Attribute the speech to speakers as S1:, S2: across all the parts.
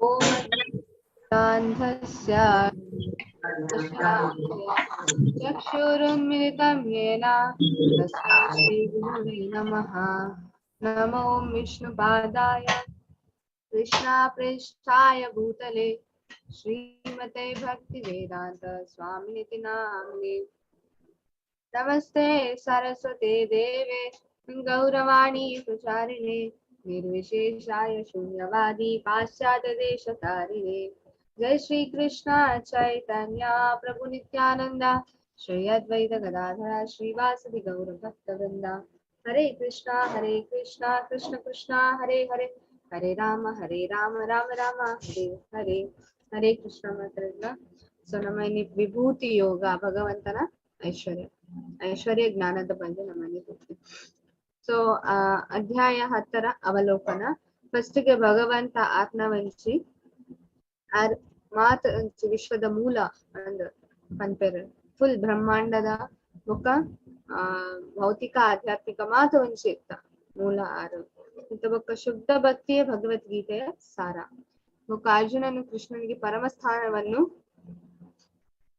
S1: ಓಂ ಚಕ್ಷುರುನ್ಮಿಲಿತಂ ಯೇನ ತಸ್ಮೈ ಶ್ರೀ ಗುರುವೇ ನಮಃ. ನಮೋ ವಿಷ್ಣುಪಾದಾಯ ಕೃಷ್ಣಪ್ರೇಷ್ಠಾಯ ಭೂತಲೆ ಶ್ರೀಮತೆ ಭಕ್ತಿವೇದಾಂತ ಸ್ವಾಮಿನಿತಿ ನಾಮಿನೆ. ನಮಸ್ತೆ ಸರಸ್ವತೆ ದೇವೆ ಗೌರವಾಣಿ ಪ್ರಚಾರಿಣೆ ನಿರ್ವಿಶೇಷಾಯ ಶೂನ್ಯವಾದಿ ಪಾಶ್ಚಾತ್ಯ ದೇಶತಾರಿಣೆ. ಜೈ ಶ್ರೀ ಕೃಷ್ಣ ಚೈತನ್ಯ ಪ್ರಭು ನಿತ್ಯಾನಂದ ಶ್ರೀ ಅದ್ವೈತ ಗದಾಧರ ಶ್ರೀವಾಸದಿ ಗೌರ ಭಕ್ತವೃಂದ. ಹರೇ ಕೃಷ್ಣ ಹರೇ ಕೃಷ್ಣ ಕೃಷ್ಣ ಕೃಷ್ಣ ಹರೇ ಹರೇ, ಹರೇ ರಾಮ ಹರೇ ರಾಮ ರಾಮ ರಾಮ ಹರೇ ಹರೇ. ಹರೇ ಕೃಷ್ಣ ಮಾತ್ರ. ಸೊ ನಮ್ಮ ಇಲ್ಲಿ ವಿಭೂತಿ ಯೋಗ, ಭಗವಂತನ ಐಶ್ವರ್ಯ, ಐಶ್ವರ್ಯ ಜ್ಞಾನದ ಬಗ್ಗೆ ನಮ್ಮಲ್ಲಿ ಗೊತ್ತು. ಸೊ ಅಧ್ಯಾಯ 10ರ ಅವಲೋಕನ. ಫಸ್ಟ್ ಗೆ ಭಗವಂತ ಆತ್ಮವಂಚಿ ಆರ್ ಮಾತ ಒಂಚಿ ವಿಶ್ವದ ಮೂಲ ಅಂದ್ ಪನ್ಪೆರ್. ಫುಲ್ ಬ್ರಹ್ಮಾಂಡದ ಬೊಕ್ಕ ಭೌತಿಕ ಆಧ್ಯಾತ್ಮಿಕ ಮಾತ ಒಂಚಿ ಇತ್ತ ಮೂಲ ಆರು. ಇತ್ತ ಬೊಕ್ಕ ಶುದ್ಧ ಭಕ್ತಿಯೇ ಭಗವದ್ಗೀತೆಯ ಸಾರ. ಬೊಕ್ಕ ಅರ್ಜುನನು ಕೃಷ್ಣನಿಗೆ ಪರಮ ಸ್ಥಾನವನ್ನು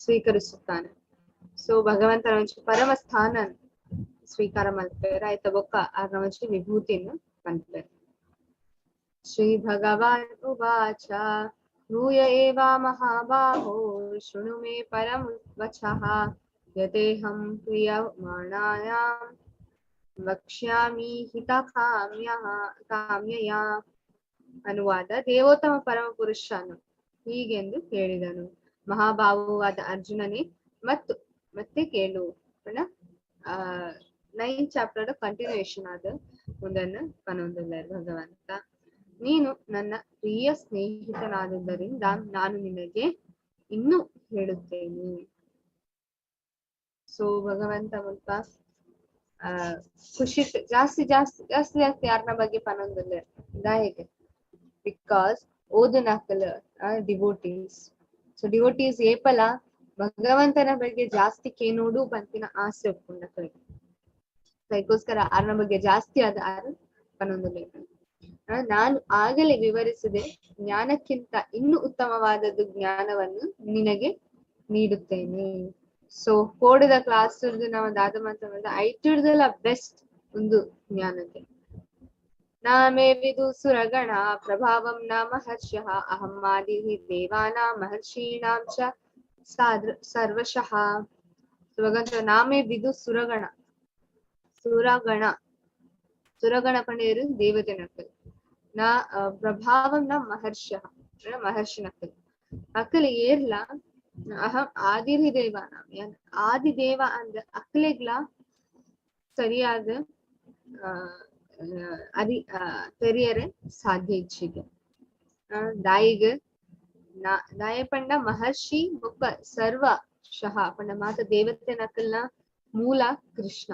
S1: ಸ್ವೀಕರಿಸುತ್ತಾನೆ. ಸೊ ಭಗವಂತನ ಒಂಚಿ ಪರಮ ಸ್ಥಾನ ಸ್ವೀಕಾರ ಮಲ್ಪೆರ್. ಆಯ್ತ ಬೊಕ್ಕ ಆರ್ನ ಒಂಚಿ ವಿಭೂತಿಯನ್ನು ಪನ್ಪೆರ್. ಶ್ರೀ ಭಗವಾನ್ ಉವಾಚ ಭೂಯ ಏವ ಮಹಾಬಾಹೋ ಶೃಣು ಮೇ ಪರಂ ವಚಃ ಯತೇಹಂ ಪ್ರಿಯಮಾಣಾಯಾಂ ವಕ್ಷ್ಯಾಮಿ ಹಿತಕಾಮ್ಯಃ ಕಾಮ್ಯಯಾ. ಅನುವಾದ: ದೇವೋತ್ತಮ ಪರಮ ಪುರುಷನು ಹೀಗೆಂದು ಹೇಳಿದನು, ಮಹಾಬಾಹುವಾದ ಅರ್ಜುನನೇ, ಮತ್ತು ಮತ್ತೆ ಕೇಳು. ನೈನ್ ಚಾಪ್ಟರ್ ಕಂಟಿನ್ಯೂಯೇಷನ್ ಆದ ಒಂದನ್ನು ಪನೊಂದುಲ್ಲೆರ್ ಭಗವಂತ. ನೀನು ನನ್ನ ಪ್ರಿಯ ಸ್ನೇಹಿತನಾದುದರಿಂದ ನಾನು ನಿನಗೆ ಇನ್ನೂ ಹೇಳುತ್ತೇನೆ. ಸೊ ಭಗವಂತ ಮುಲ್ಪ ಖುಷಿ ಜಾಸ್ತಿ ಜಾಸ್ತಿ ಜಾಸ್ತಿ ಜಾಸ್ತಿ ಯಾರನ ಬಗ್ಗೆ ಪನೊಂದುಲ್ಲೆರ್. ದಾಯೆಗ್? Because ಓದುನಕಲ್ ಡಿವೋಟೀಸ್. ಸೊ ಡಿವೋಟೀಸ್ ಏಪಲ ಭಗವಂತನ ಬಗ್ಗೆ ಜಾಸ್ತಿ ಕೇನೋಡು ಪನ್ಪಿನ ಆಸೆ ಉಪ್ಪುಂಡು. ಅದಕ್ಕೋಸ್ಕರ ಆರ್ನ ಬಗ್ಗೆ ಜಾಸ್ತಿ ಆದ ಆರ್ ಪನೊಂದುಲ್ಲೆರ್. ನಾನು ಆಗಲೇ ವಿವರಿಸಿದೆ, ಜ್ಞಾನಕ್ಕಿಂತ ಇನ್ನು ಉತ್ತಮವಾದದ್ದು ಜ್ಞಾನವನ್ನು ನಿನಗೆ ನೀಡುತ್ತೇನೆ. ಸೊ ಕೋಡದ ಕ್ಲಾಸ್ ನಾವು ದಾದ ಮಾತ್ರ ಐಟಿಡ್ದಲ ಬೆಸ್ಟ್ ಒಂದು ಜ್ಞಾನಕ್ಕೆ. ನಾಮೇ ವಿದು ಸುರಗಣ ಪ್ರಭಾವಂ ನ ಮಹರ್ಷ್ಯಃ ಅಹಂ ಆದಿಃ ದೇವಾನಾಂ ಮಹರ್ಷೀಣಾಂ ಚ ಸರ್ವಶಃ. ಭಗವಂತ ನಾಮೇ ವಿದು ಸುರಗಣ, ಸುರಗಣ, ಸುರಗಣ ಪಂಡೇರು ದೇವತೆ ನಕಲ್ ನಾ ಪ್ರಭಾವಂ ನ ಮಹರ್ಷ್ಯಃ ಮಹರ್ಷಿ ನಕಲ್ ಅಕಲ್ ಏರ್ಲ ಅಹಂ ಆದಿರಿ ದೇವಾನಾಂ ಆದಿದೇವ ಅಂದ ಅಕ್ಲೆಗ್ಲ ಸರಿಯಾದ ಅರಿ ತೆರಿಯರೆ ಸಾಧ್ಯ ಇಚ್ಛೆಗೆ ದಾಯಿಗ್ ದಾಯ ಪಂಡ ಮಹರ್ಷಿ ಬೊಕ್ಕ ಸರ್ವ ಶಃ ಪಂಡ ಮಾತ ದೇವತೆ ನಕಲ್ನ ಮೂಲ ಕೃಷ್ಣ.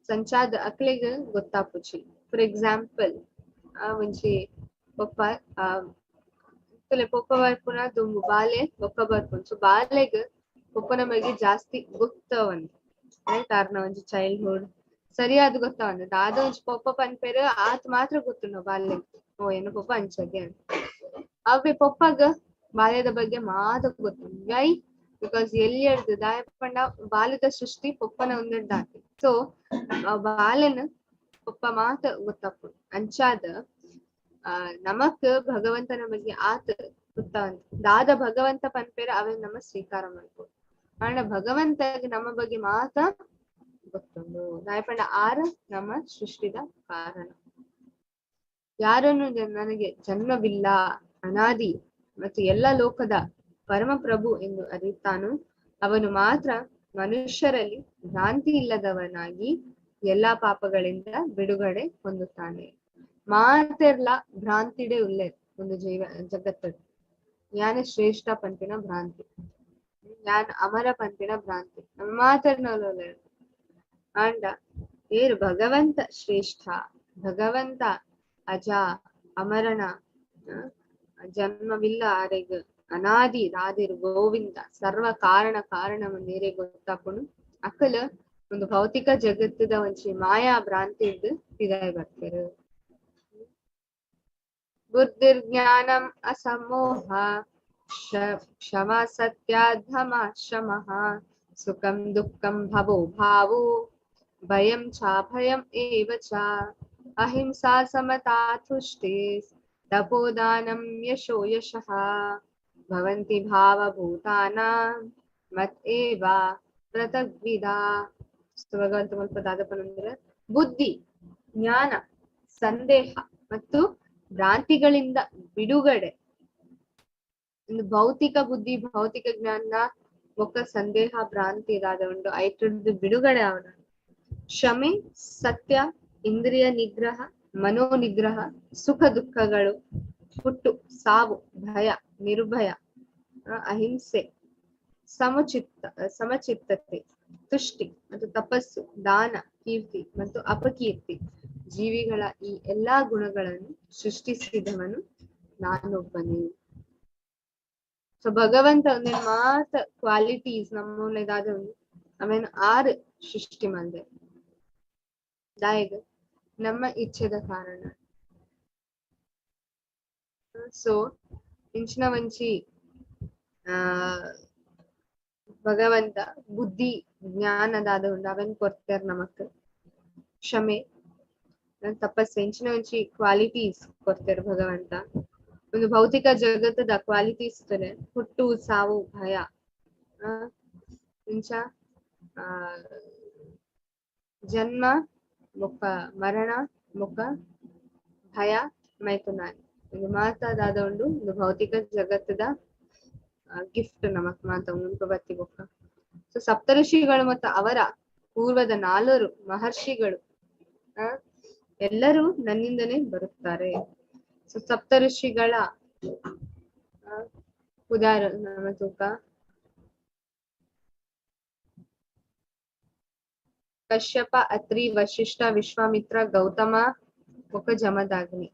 S1: ಸಂಚಾದ ಅಕ್ಲೆಗ್ ಗೊತ್ತಾಪುಜಿ. ಫಾರ್ ಎಕ್ಸಾಂಪಲ್, ಒಂಜಿ ಪೊಪ್ಪ ಪೊಪ್ಪ ಬರ್ಪುನ ದುಂಬು ಬಾಲೆ ಬೊಕ್ಕ ಬರ್ಪುನ. ಸೊ ಬಾಲೆಗ್ ಪೊಪ್ಪನ ಬಗ್ಗೆ ಜಾಸ್ತಿ ಗೊತ್ತವಂದ್, ರೈಟ್? ಆರ್ನ ಒಂಜಿ ಚೈಲ್ಡ್ಹುಡ್ ಸರಿಯಾದ ಗೊತ್ತವಂದ್. ದಾದ ಒಂಜಿ ಪೊಪ್ಪ ಪನ್ಪೆರ್ ಆತ್ ಮಾತ್ರ ಗೊತ್ತುಂಡು ಬಾಲೆಗ್, ಓ ಏನ ಪೊಪ್ಪ ಅಂಚಗೆ ಅಂತ. ಅವೆ ಪೊಪ್ಪಗ ಬಾಲ್ಯದ ಬಗ್ಗೆ ಮಾತ ಗೊತ್ತುಂಡು. ವೈ? Because ಎಲ್ಲಿಯರ್ದು ದಾಯ ಪಂಡ ಬಾಲ್ಯದ ಸೃಷ್ಟಿ ಪೊಪ್ಪನ ಒಂದೆಡ್ದಾತಿ. ಸೊ ಬಾಲೆನ ಪೊಪ್ಪ ಮಾತ ಗೊತ್ತಪ್ಪು. ಅಂಚಾದ ನಮಕ್ ಭಗವಂತನ ಬಗ್ಗೆ ಆತ ಗೊತ್ತವಂತ. ದಾದ ಭಗವಂತ ಪನ್ಪೇರ ಅವೆ ನಮ್ಮ ಸ್ವೀಕಾರ ಮಾಡ್ಬೋದು. ಆಂಡ ಭಗವಂತಗ್ ನಮ್ಮ ಬಗ್ಗೆ ಮಾತ ಗೊತ್ತುಂಡು. ದಾಯ ಪಂಡ ಆರ ನಮ್ಮ ಸೃಷ್ಟಿದ ಕಾರಣ. ಯಾರನ್ನು ನನಗೆ ಜನ್ಮವಿಲ್ಲ, ಅನಾದಿ ಮತ್ತು ಎಲ್ಲ ಲೋಕದ ಪರಮಪ್ರಭು ಎಂದು ಅರಿತಾನು ಅವನು ಮಾತ್ರ ಮನುಷ್ಯರಲ್ಲಿ ಭ್ರಾಂತಿ ಇಲ್ಲದವನಾಗಿ ಎಲ್ಲಾ ಪಾಪಗಳಿಂದ ಬಿಡುಗಡೆ ಹೊಂದುತ್ತಾನೆ. ಮಾತೆರ್ಲ ಭ್ರಾಂತಿಡೆ ಉಲ್ಲೆ ಒಂದು ಜೀವ ಜಗತ್ತು. ಜ್ಞಾನ ಶ್ರೇಷ್ಠ ಪಂಪಿನ ಭ್ರಾಂತಿ, ಜ್ಞಾನ ಅಮರ ಪಂಪಿನ ಭ್ರಾಂತಿ ಮಾತೆರ್ನಲ್ಲ. ಆಂಡ ಏರು ಭಗವಂತ ಶ್ರೇಷ್ಠ, ಭಗವಂತ ಅಜ ಅಮರಣ, ಜನ್ಮವಿಲ್ಲ ಆರೆಗ್, ಅನಾದಿ ರಾದಿರು ಗೋವಿಂದ ಸರ್ವ ಕಾರಣ ಕಾರಣ ನೀರೇ ಗೊತ್ತಾಪುಣು ಅಕಲ ಒಂದು ಭೌತಿಕ ಜಗತ್ತದ ಒಂಜಿ ಮಾಯಾ ಭ್ರಾಂತಿ ಇದ್ದು ಪಿದಾಯ್ ಬರ್ತಾರೆ. ಬುದ್ಧಿರ್ಜ್ಞಾನಂ ಅಸಮೋಹ ಕ್ಷಮಾ ಸತ್ಯಾಧಮ ಶಮಃ ಸುಖಂ ದುಃಖಂ ಭವೋ ಭಾವೋ ಭಯಂ ಚಾಭಯಂ ಏವ ಚ ಅಹಿಂಸಾ ಸಮತಾ ತುಷ್ಟಿ ತಪೋದಾನಂ ಯಶೋ ಯಶಃ ಭವಂತಿ ಭಾವಭೂತಾನಾಂ ಮತ್ ಏವ ಪೃಥಗ್ವಿಧ. ಸೊ ಭಗವಂತ ಮುಲ್ಪ ದಾದಪ್ಪನಂದ್ರೆ ಬುದ್ಧಿ, ಜ್ಞಾನ, ಸಂದೇಹ ಮತ್ತು ಭ್ರಾಂತಿಗಳಿಂದ ಬಿಡುಗಡೆ. ಒಂದು ಭೌತಿಕ ಬುದ್ಧಿ, ಭೌತಿಕ ಜ್ಞಾನ ಬೊಕ್ಕ ಸಂದೇಹ, ಭ್ರಾಂತಿ ದಾದ ಉಂಡು ಐಟುಡ್ದು ಬಿಡುಗಡೆ ಅವನ. ಕ್ಷಮೆ, ಸತ್ಯ, ಇಂದ್ರಿಯ ನಿಗ್ರಹ, ಮನೋ ನಿಗ್ರಹ, ಸುಖ ದುಃಖಗಳು, ಹುಟ್ಟು ಸಾವು, ಭಯ ನಿರ್ಭಯ, ಅಹಿಂಸೆ, ಸಮಚಿತ್ತತೆ, ತುಷ್ಟಿ ಮತ್ತು ತಪಸ್ಸು, ದಾನ, ಕೀರ್ತಿ ಮತ್ತು ಅಪಕೀರ್ತಿ, ಜೀವಿಗಳ ಈ ಎಲ್ಲಾ ಗುಣಗಳನ್ನು ಸೃಷ್ಟಿಸಿದವನು ನಾನೊಬ್ಬನೇ. ಸೊ ಭಗವಂತ ಒಂದೇನ್ ಮಾತ ಕ್ವಾಲಿಟೀಸ್ ನಮ್ಮ ಇದಾದ ಆಮೇಲೆ ಆರು ಸೃಷ್ಟಿ ಮಂದೆ ದಾಯಗ ನಮ್ಮ ಇಚ್ಛೆದ ಕಾರಣ. ಸೊ ಇಂಚಿನ ವಂಚಿ ಆ ಭಗವಂತ ಬುದ್ಧಿ ಜ್ಞಾನದಾದ ಉಂಡು ಅವೆನ್ ಕೊರ್ತಾರ ನಮಕ್. ಕ್ಷಮೆ, ತಪಸ್ಸು, ಇಂಚಿನ ಒಂಜಿ ಕ್ವಾಲಿಟೀಸ್ ಕೊರ್ತಾರ ಭಗವಂತ. ಒಂದು ಭೌತಿಕ ಜಗತ್ತದ ಕ್ವಾಲಿಟೀಸ್ ತಲೆ ಹುಟ್ಟು ಸಾವು ಭಯ, ಇಂಚ ಆ ಜನ್ಮ ಬೊಕ್ಕ ಮರಣ ಬೊಕ್ಕ ಭಯ ಮೈಥುನ ಒಂದು ಮಾತಾದಾದ ಉಂಡು ಒಂದು ಭೌತಿಕ ಜಗತ್ತದ ಗಿಫ್ಟ್ ನಮಕ್ ಮಾತ ಉಂಟು ಬತ್ತಿ ಬೊಕ್ಕ. ಸೊ ಸಪ್ತಋಷಿಗಳು ಮತ್ತು ಅವರ ಪೂರ್ವದ ನಾಲ್ವರು ಮಹರ್ಷಿಗಳು ಎಲ್ಲರೂ ನನ್ನಿಂದನೇ ಬರುತ್ತಾರೆ. ಸೊ ಸಪ್ತಋಷಿಗಳ ಉದಾಹರಣೆ ನಮ್ಮ ತೂಕ ಕಶ್ಯಪ, ಅತ್ರಿ, ವಶಿಷ್ಠ, ವಿಶ್ವಾಮಿತ್ರ, ಗೌತಮ ಬೊಕ್ಕ ಜಮದಾಗ್ನಿ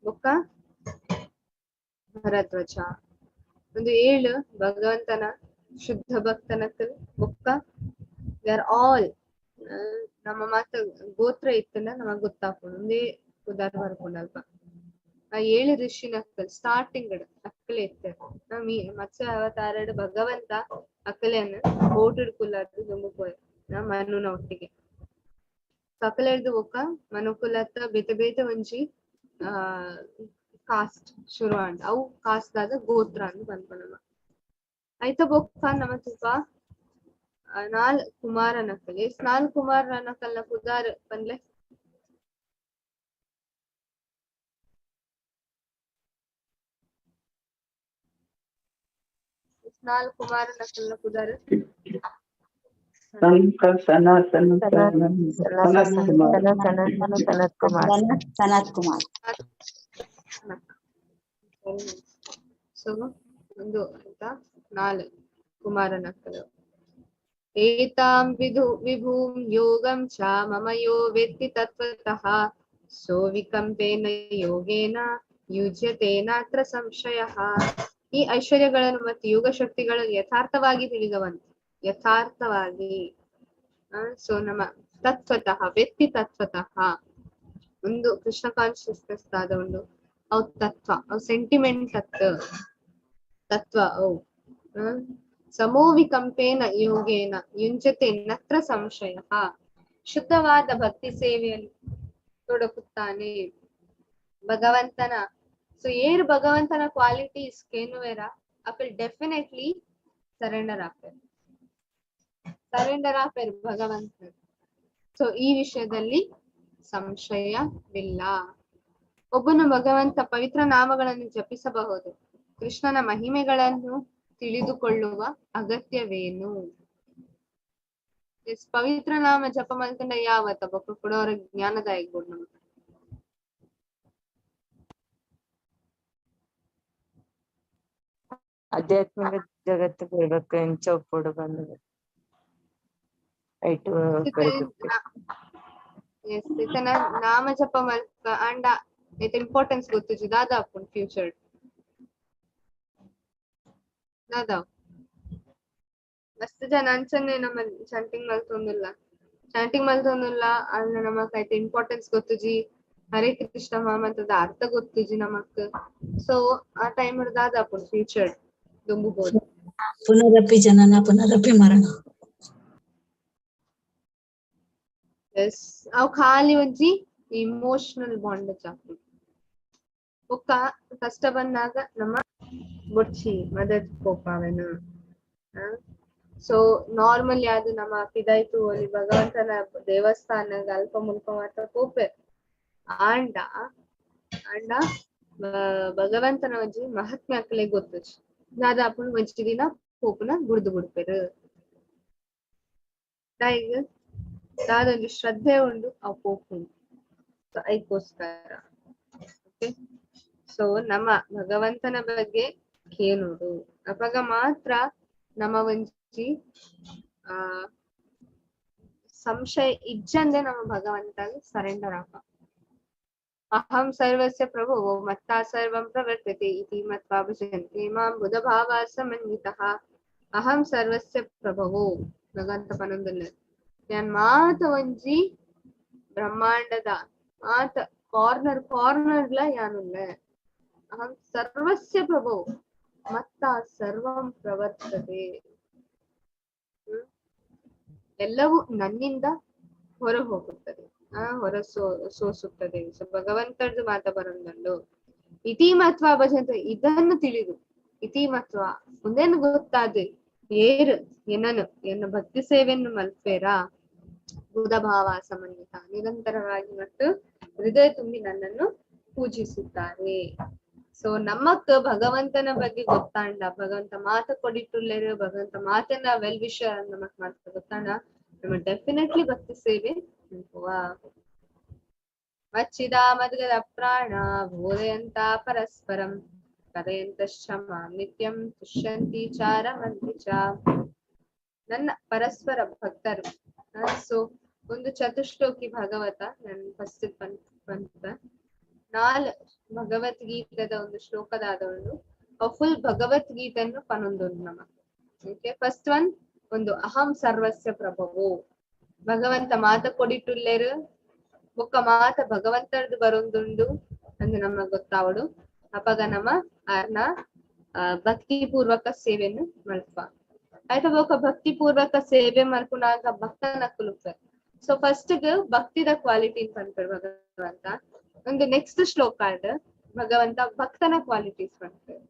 S1: ಬೊಕ್ಕ ಭರದ್ವಾಜ. ಒಂದು ಏಳು ಭಗವಂತನ ಶುದ್ಧ ಭಕ್ತನಕ್ಕಲ್ ಬೊಕ್ಕ they are all ನಮ್ಮ ಮಾತ ಗೋತ್ರ ಇತ್ತಲ್ಲ ನಮಗ್ ಗೊತ್ತಾಪುಂಡು. ಒಂದೇ ಉದಾಹರಣೆ ಬರ್ಪುಂಡು ಅಲ್ಪ ಆ ಏಳು ಋಷಿನಕ್ಕಲ್ ಸ್ಟಾರ್ಟಿಂಗ್ ಅಕ್ಕಲೆ ಇತ್ತೆ ಮತ್ಸ್ಯ ಅವತಾರಡ್ ಭಗವಂತ ಅಕ್ಕಲೆಯನ್ನು ಓಟುಡ್ ಕುಲ್ಲದ್ದು ದುಂಬು ಪೋಯೆ ಮನುನ ಒಟ್ಟಿಗೆ. ಅಕಲೆರ್ದು ಬೊಕ್ಕ ಮನುಕುಲತ್ತ ಬೇತೆ ಬೇತೆ ಒಂಜಿ ಆ ಕಾಸ್ಟ್ ಶುರು ಆಂಡ್ ಅವು ಕಾಸ್ಟ್ ಆದ ಗೋತ್ರ ಅಂದ್ ಪನ್ಪ ನಮ. ಐತ ಬೊಕ್ಕ ನಮ ತೂಪ ನಾಲ್ ಕುಮಾರನಕ್ಕಲ್. ಎಸ್ ನಾಲ್ ಕುಮಾರನಕ್ಕಲ್ನ ಪುದಾರ್ ಪನ್ಲೆ. ನಾಲ್ ಕುಮಾರನಕ್ಕಲ್ನ ಪುದಾರ್.
S2: ಸನಕ ಸನ ಸನ ಸನತ್ ಕುಮಾರ್.
S3: ಸನತ್ ಕುಮಾರ್.
S4: ಸನತ್ ಕುಮಾರ್.
S1: ಸೊ ಒಂದು ಅಂತ ನಾಲ್ ಕುಮಾರನಕ್ಕಲು. ಏತಾಂ ವಿಭೂಂ ಯೋಗಂ ಚ ಮಮ ಯೋ ವೇತ್ತಿ ತತ್ವತಃ ಸೋ ವಿಕಂಪೇನ ಯೋಗೇನ ಯುಜ್ಯತೆ ನಾತ್ರ ಸಂಶಯಃ. ಈ ಐಶ್ವರ್ಯಗಳನ್ನು ಮತ್ತು ಯೋಗ ಶಕ್ತಿಗಳನ್ನು ಯಥಾರ್ಥವಾಗಿ ತಿಳಿದವನು, ಯಥಾರ್ಥವಾಗಿ ಸೊ ನಮ್ಮ ತತ್ವತಃ ವೆತ್ತಿ ತತ್ವತಃ ಒಂದು ಕೃಷ್ಣ ಕಾನ್ಶಿಯಸ್ನೆಸ್ ಆದ ಒಂದು ಅವು ತತ್ವ, ಅವು ಸೆಂಟಿಮೆಂಟ್ ತತ್ವ ಅವು. ಸಮೋವಿಕಂಪೇನ ಯೋಗೇನ ಯುಂಜತೆ ನತ್ರ ಸಂಶಯ. ಶುದ್ಧವಾದ ಭಕ್ತಿ ಸೇವೆಯಲ್ಲಿ ತೊಡಗುತ್ತಾನೆ ಭಗವಂತನ. ಸೊ ಏರ್ ಭಗವಂತನ ಕ್ವಾಲಿಟೀಸ್ ಕೇನುವೇರ ಅಕಲ್ ಡೆಫಿನೆಟ್ಲಿ ಸರೆಂಡರ್ ಆಗ್ತಾರೆ, ಸರೆಂಡರ್ ಆಗ್ತಾರೆ ಭಗವಂತ. ಸೊ ಈ ವಿಷಯದಲ್ಲಿ ಸಂಶಯವಿಲ್ಲ. ಒಬ್ಬನು ಭಗವಂತ ಪವಿತ್ರ ನಾಮಗಳನ್ನು ಜಪಿಸಬಹುದು, ಕೃಷ್ಣನ ಮಹಿಮೆಗಳನ್ನು ತಿಳಿದುಕೊಳ್ಳುವ ಅಗತ್ಯವೇನು? ಎಸ್, ಪವಿತ್ರ ನಾಮ ಜಪ ಮಲ್ತಂಡ ಯಾವತ್ತ ಬೊಕ್ಕ ಕೊಡೋರ ಜ್ಞಾನದ ಆಗ್ಬೋದು ನಮ್ಗೆ.
S3: ಆಧ್ಯಾತ್ಮಿಕ ಜಗತ್ತು ಬರ್ಬೇಕು ಎಂಚ ಉಪ್ಪುಡು ಬಂದು ಐಟು
S1: ಎಸ್, ಇತನ ನಾಮ ಜಪ ಮಲ್ಪ ಅಂಡ ಐತ ಇಂಪಾರ್ಟೆನ್ಸ್ ಗೊತ್ತುಜಿ ದಾದಾ ಆಪುಂಡು ಫ್ಯೂಚರ್ ದಾದಾ. ಮಸ್ತ್ ಜನ ಅಂಚನೆ ನಮ್ಮ ಚಾಂಟಿಂಗ್ ಮಲ್ತೊಂದುಲ್ಲ, ಚಾಂಟಿಂಗ್ ಮಲ್ತೊಂದುಲ್ಲ ಅಂಡ ನಮಕ್ ಐತ ಇಂಪಾರ್ಟೆನ್ಸ್ ಗೊತ್ತುಜಿ. ಹರೇ ಕೃಷ್ಣ ಮಹಾಮಂತ್ರದ ಅರ್ಥ ಗೊತ್ತಿಜಿ ನಮಕ್. ಸೊ ಆ ಟೈಮ್ ದಾದ ಫ್ಯೂಚರ್ ದುಂಬುಬೋದು.
S4: ಪುನರಪಿ ಜನನ ಪುನರಪಿ ಮರಣ.
S1: ಎಸ್, ಅವು ಖಾಲಿ ಒಂಜಿ ಇಮೋಷನಲ್ ಬಾಂಡ್ ಚಾಪು. ಬೊಕ್ಕ ಕಷ್ಟ ಬಂದಾಗ ನಮ್ಮ ಬೊಡ್ಚಿ ಮದತ್ ಪೋಪಾವೆನ. ಸೊ ನಾರ್ಮಲ್ ಯಾವ್ದು ನಮ್ಮ ಪಿದಾಯ್ತು ಒಲಿ ಭಗವಂತನ ದೇವಸ್ಥಾನ ಅಲ್ಪ ಮುಲ್ಪ ಮಾತ್ರ ಪೋಪೆ. ಆಂಡ ಆಂಡ ಭಗವಂತನ ಒಂಜಿ ಮಹಾತ್ಮೆ ಅಕ್ಲೆ ಗೊತ್ತು. ದಾದ ಅಪ್ಪುನು ಒಂಜಿ ದಿನ ಪೋಪುನ ಬುಡ್ದು ಬುಡ್ಪೆರ್. ದಾಯೆಗ್ ದಾದ ಒಂಜಿ ಶ್ರದ್ಧೆ ಉಂಡು ಅವು ಪೋಪುಂಡು. ಸೊ ಐಕೋಸ್ಕರ ಓಕೆ. ಸೊ ನಮ್ಮ ಭಗವಂತನ ಬಗ್ಗೆ ಕೇನೋಡು ಅಪಗ ಮಾತ್ರ ನಮ್ಮ ಒಂಜಿ ಆ ಸಂಶಯ ಇಜ್ಜಂದೆ ನಮ್ಮ ಭಗವಂತ ಸರೆಂಡರ್ ಆಪ. ಅಹಂ ಸರ್ವಸ್ಯ ಪ್ರಭುವೋ ಮತ್ತಾ ಸರ್ವಂ ಪ್ರವರ್ತತೆ ಇತಿ ಮತ್ವಾ ಭಜಂತೆ ಮಾಂ ಬುಧಭಾವ ಸಮನ್ವಿತಃ. ಅಹಂ ಸರ್ವಸ್ಯ ಪ್ರಭುವೋ ಭಗವಂತ ಪನೊಂದುಲ್ಲೆ ಯಾನ್ ಮಾತ ಒಂಜಿ ಬ್ರಹ್ಮಾಂಡದ ಮಾತ ಕಾರ್ನರ್ ಕಾರ್ನರ್ಲ ಯಾನುಲ್ಲೆ. ಅಹಂ ಸರ್ವಸ್ಯ ಪ್ರಭು ಮತ್ತ ಸರ್ವಂ ಪ್ರವರ್ತತೆ. ಎಲ್ಲವೂ ನನ್ನಿಂದ ಹೊರ ಹೋಗುತ್ತದೆ, ಹೊರ ಸೋಸುತ್ತದೆ. ಸೊ ಭಗವಂತರದು ಮಾತ ಬರಂದುಂಡು. ಇತಿ ಮತ್ವ ಭಜಂತ ಇದನ್ನು ತಿಳಿದು, ಇತಿ ಮತ್ವ ಒಂದೇನು ಗೊತ್ತಾದ ಏರು ಏನನು ಎನ್ನ ಭಕ್ತಿ ಸೇವೆಯನ್ನು ಮಲ್ಪೇರಾ ಬುಧಭಾವ ಸಮನ್ವಿತ ನಿರಂತರವಾಗಿ ಮತ್ತು ಹೃದಯ ತುಂಬಿ ನನ್ನನ್ನು ಪೂಜಿಸುತ್ತಾರೆ. ಸೊ ನಮಕ್ ಭಗವಂತನ ಬಗ್ಗೆ ಗೊತ್ತಾಂಡ, ಭಗವಂತ ಮಾತ ಕೊಡಿಟ್ಟುಲ್ಲೇರು, ಭಗವಂತ ಮಾತನ್ನ ವೆಲ್ ವಿಷರ್ ನಮಕ್ ಮಾತ ಗೊತ್ತಾಂಡ ನಮ್ಮ ಡೆಫಿನೆಟ್ಲಿ ಭಕ್ತಿ ಸೇವೆ ಮಲ್ಪುವ. ಮಚ್ಚಿದ ಮದ್ಗದ ಪ್ರಾಣ ಬೋಧಯಂತ ಪರಸ್ಪರಂ ಕಥಯಂತಶ್ಚ ಮಾಂ ನಿತ್ಯಂ ತುಷ್ಯಂತಿ ಚಾರಮಂತಿ ಚ. ನನ್ನ ಪರಸ್ಪರ ಭಕ್ತರು. ಸೊ ಒಂದು ಚತುಶ್ಲೋಕಿ ಭಾಗವತ ನನ್ ಫಸ್ಟ್ ಬಂತ ನಾಲ್ ಭಗವದ್ಗೀತದ ಒಂದು ಶ್ಲೋಕದಾದ ಒಂದು ಫುಲ್ ಭಗವದ್ಗೀತೆಯನ್ನು ಪನೊಂದುಂಡು ನಮ. ಓಕೆ, ಫಸ್ಟ್ ಒನ್ ಒಂದು ಅಹಂ ಸರ್ವಸ್ಯ ಪ್ರಭವು. ಭಗವಂತ ಮಾತ ಕೊಡಿಟ್ಟುಲ್ಲೇರು ಬೊಕ್ಕ ಮಾತ ಭಗವಂತರದು ಬರೊಂದುಂಡು ಅಂದು ನಮ್ಮ ಗೊತ್ತಾವಡು. ಅಪಗ ನಮ್ಮ ಆರ್ನ ಭಕ್ತಿ ಪೂರ್ವಕ ಸೇವೆಯನ್ನು ಮಲ್ಪ. ಆಯ್ತಾ, ಬೊಕ್ಕ ಭಕ್ತಿ ಪೂರ್ವಕ ಸೇವೆ ಮಲ್ಪುನಾಗ ಭಕ್ತನ ಕುಲುಪೆ. ಸೊ ಫಸ್ಟ್ ಭಕ್ತಿದ ಕ್ವಾಲಿಟಿ ಪನ್ಪೆರ್ ಭಗವಂತ. ಒಂದು ನೆಕ್ಸ್ಟ್ ಶ್ಲೋಕ ಭಗವಂತ ಭಕ್ತನ ಕ್ವಾಲಿಟೀಸ್ ಪನ್ಪೆರ್.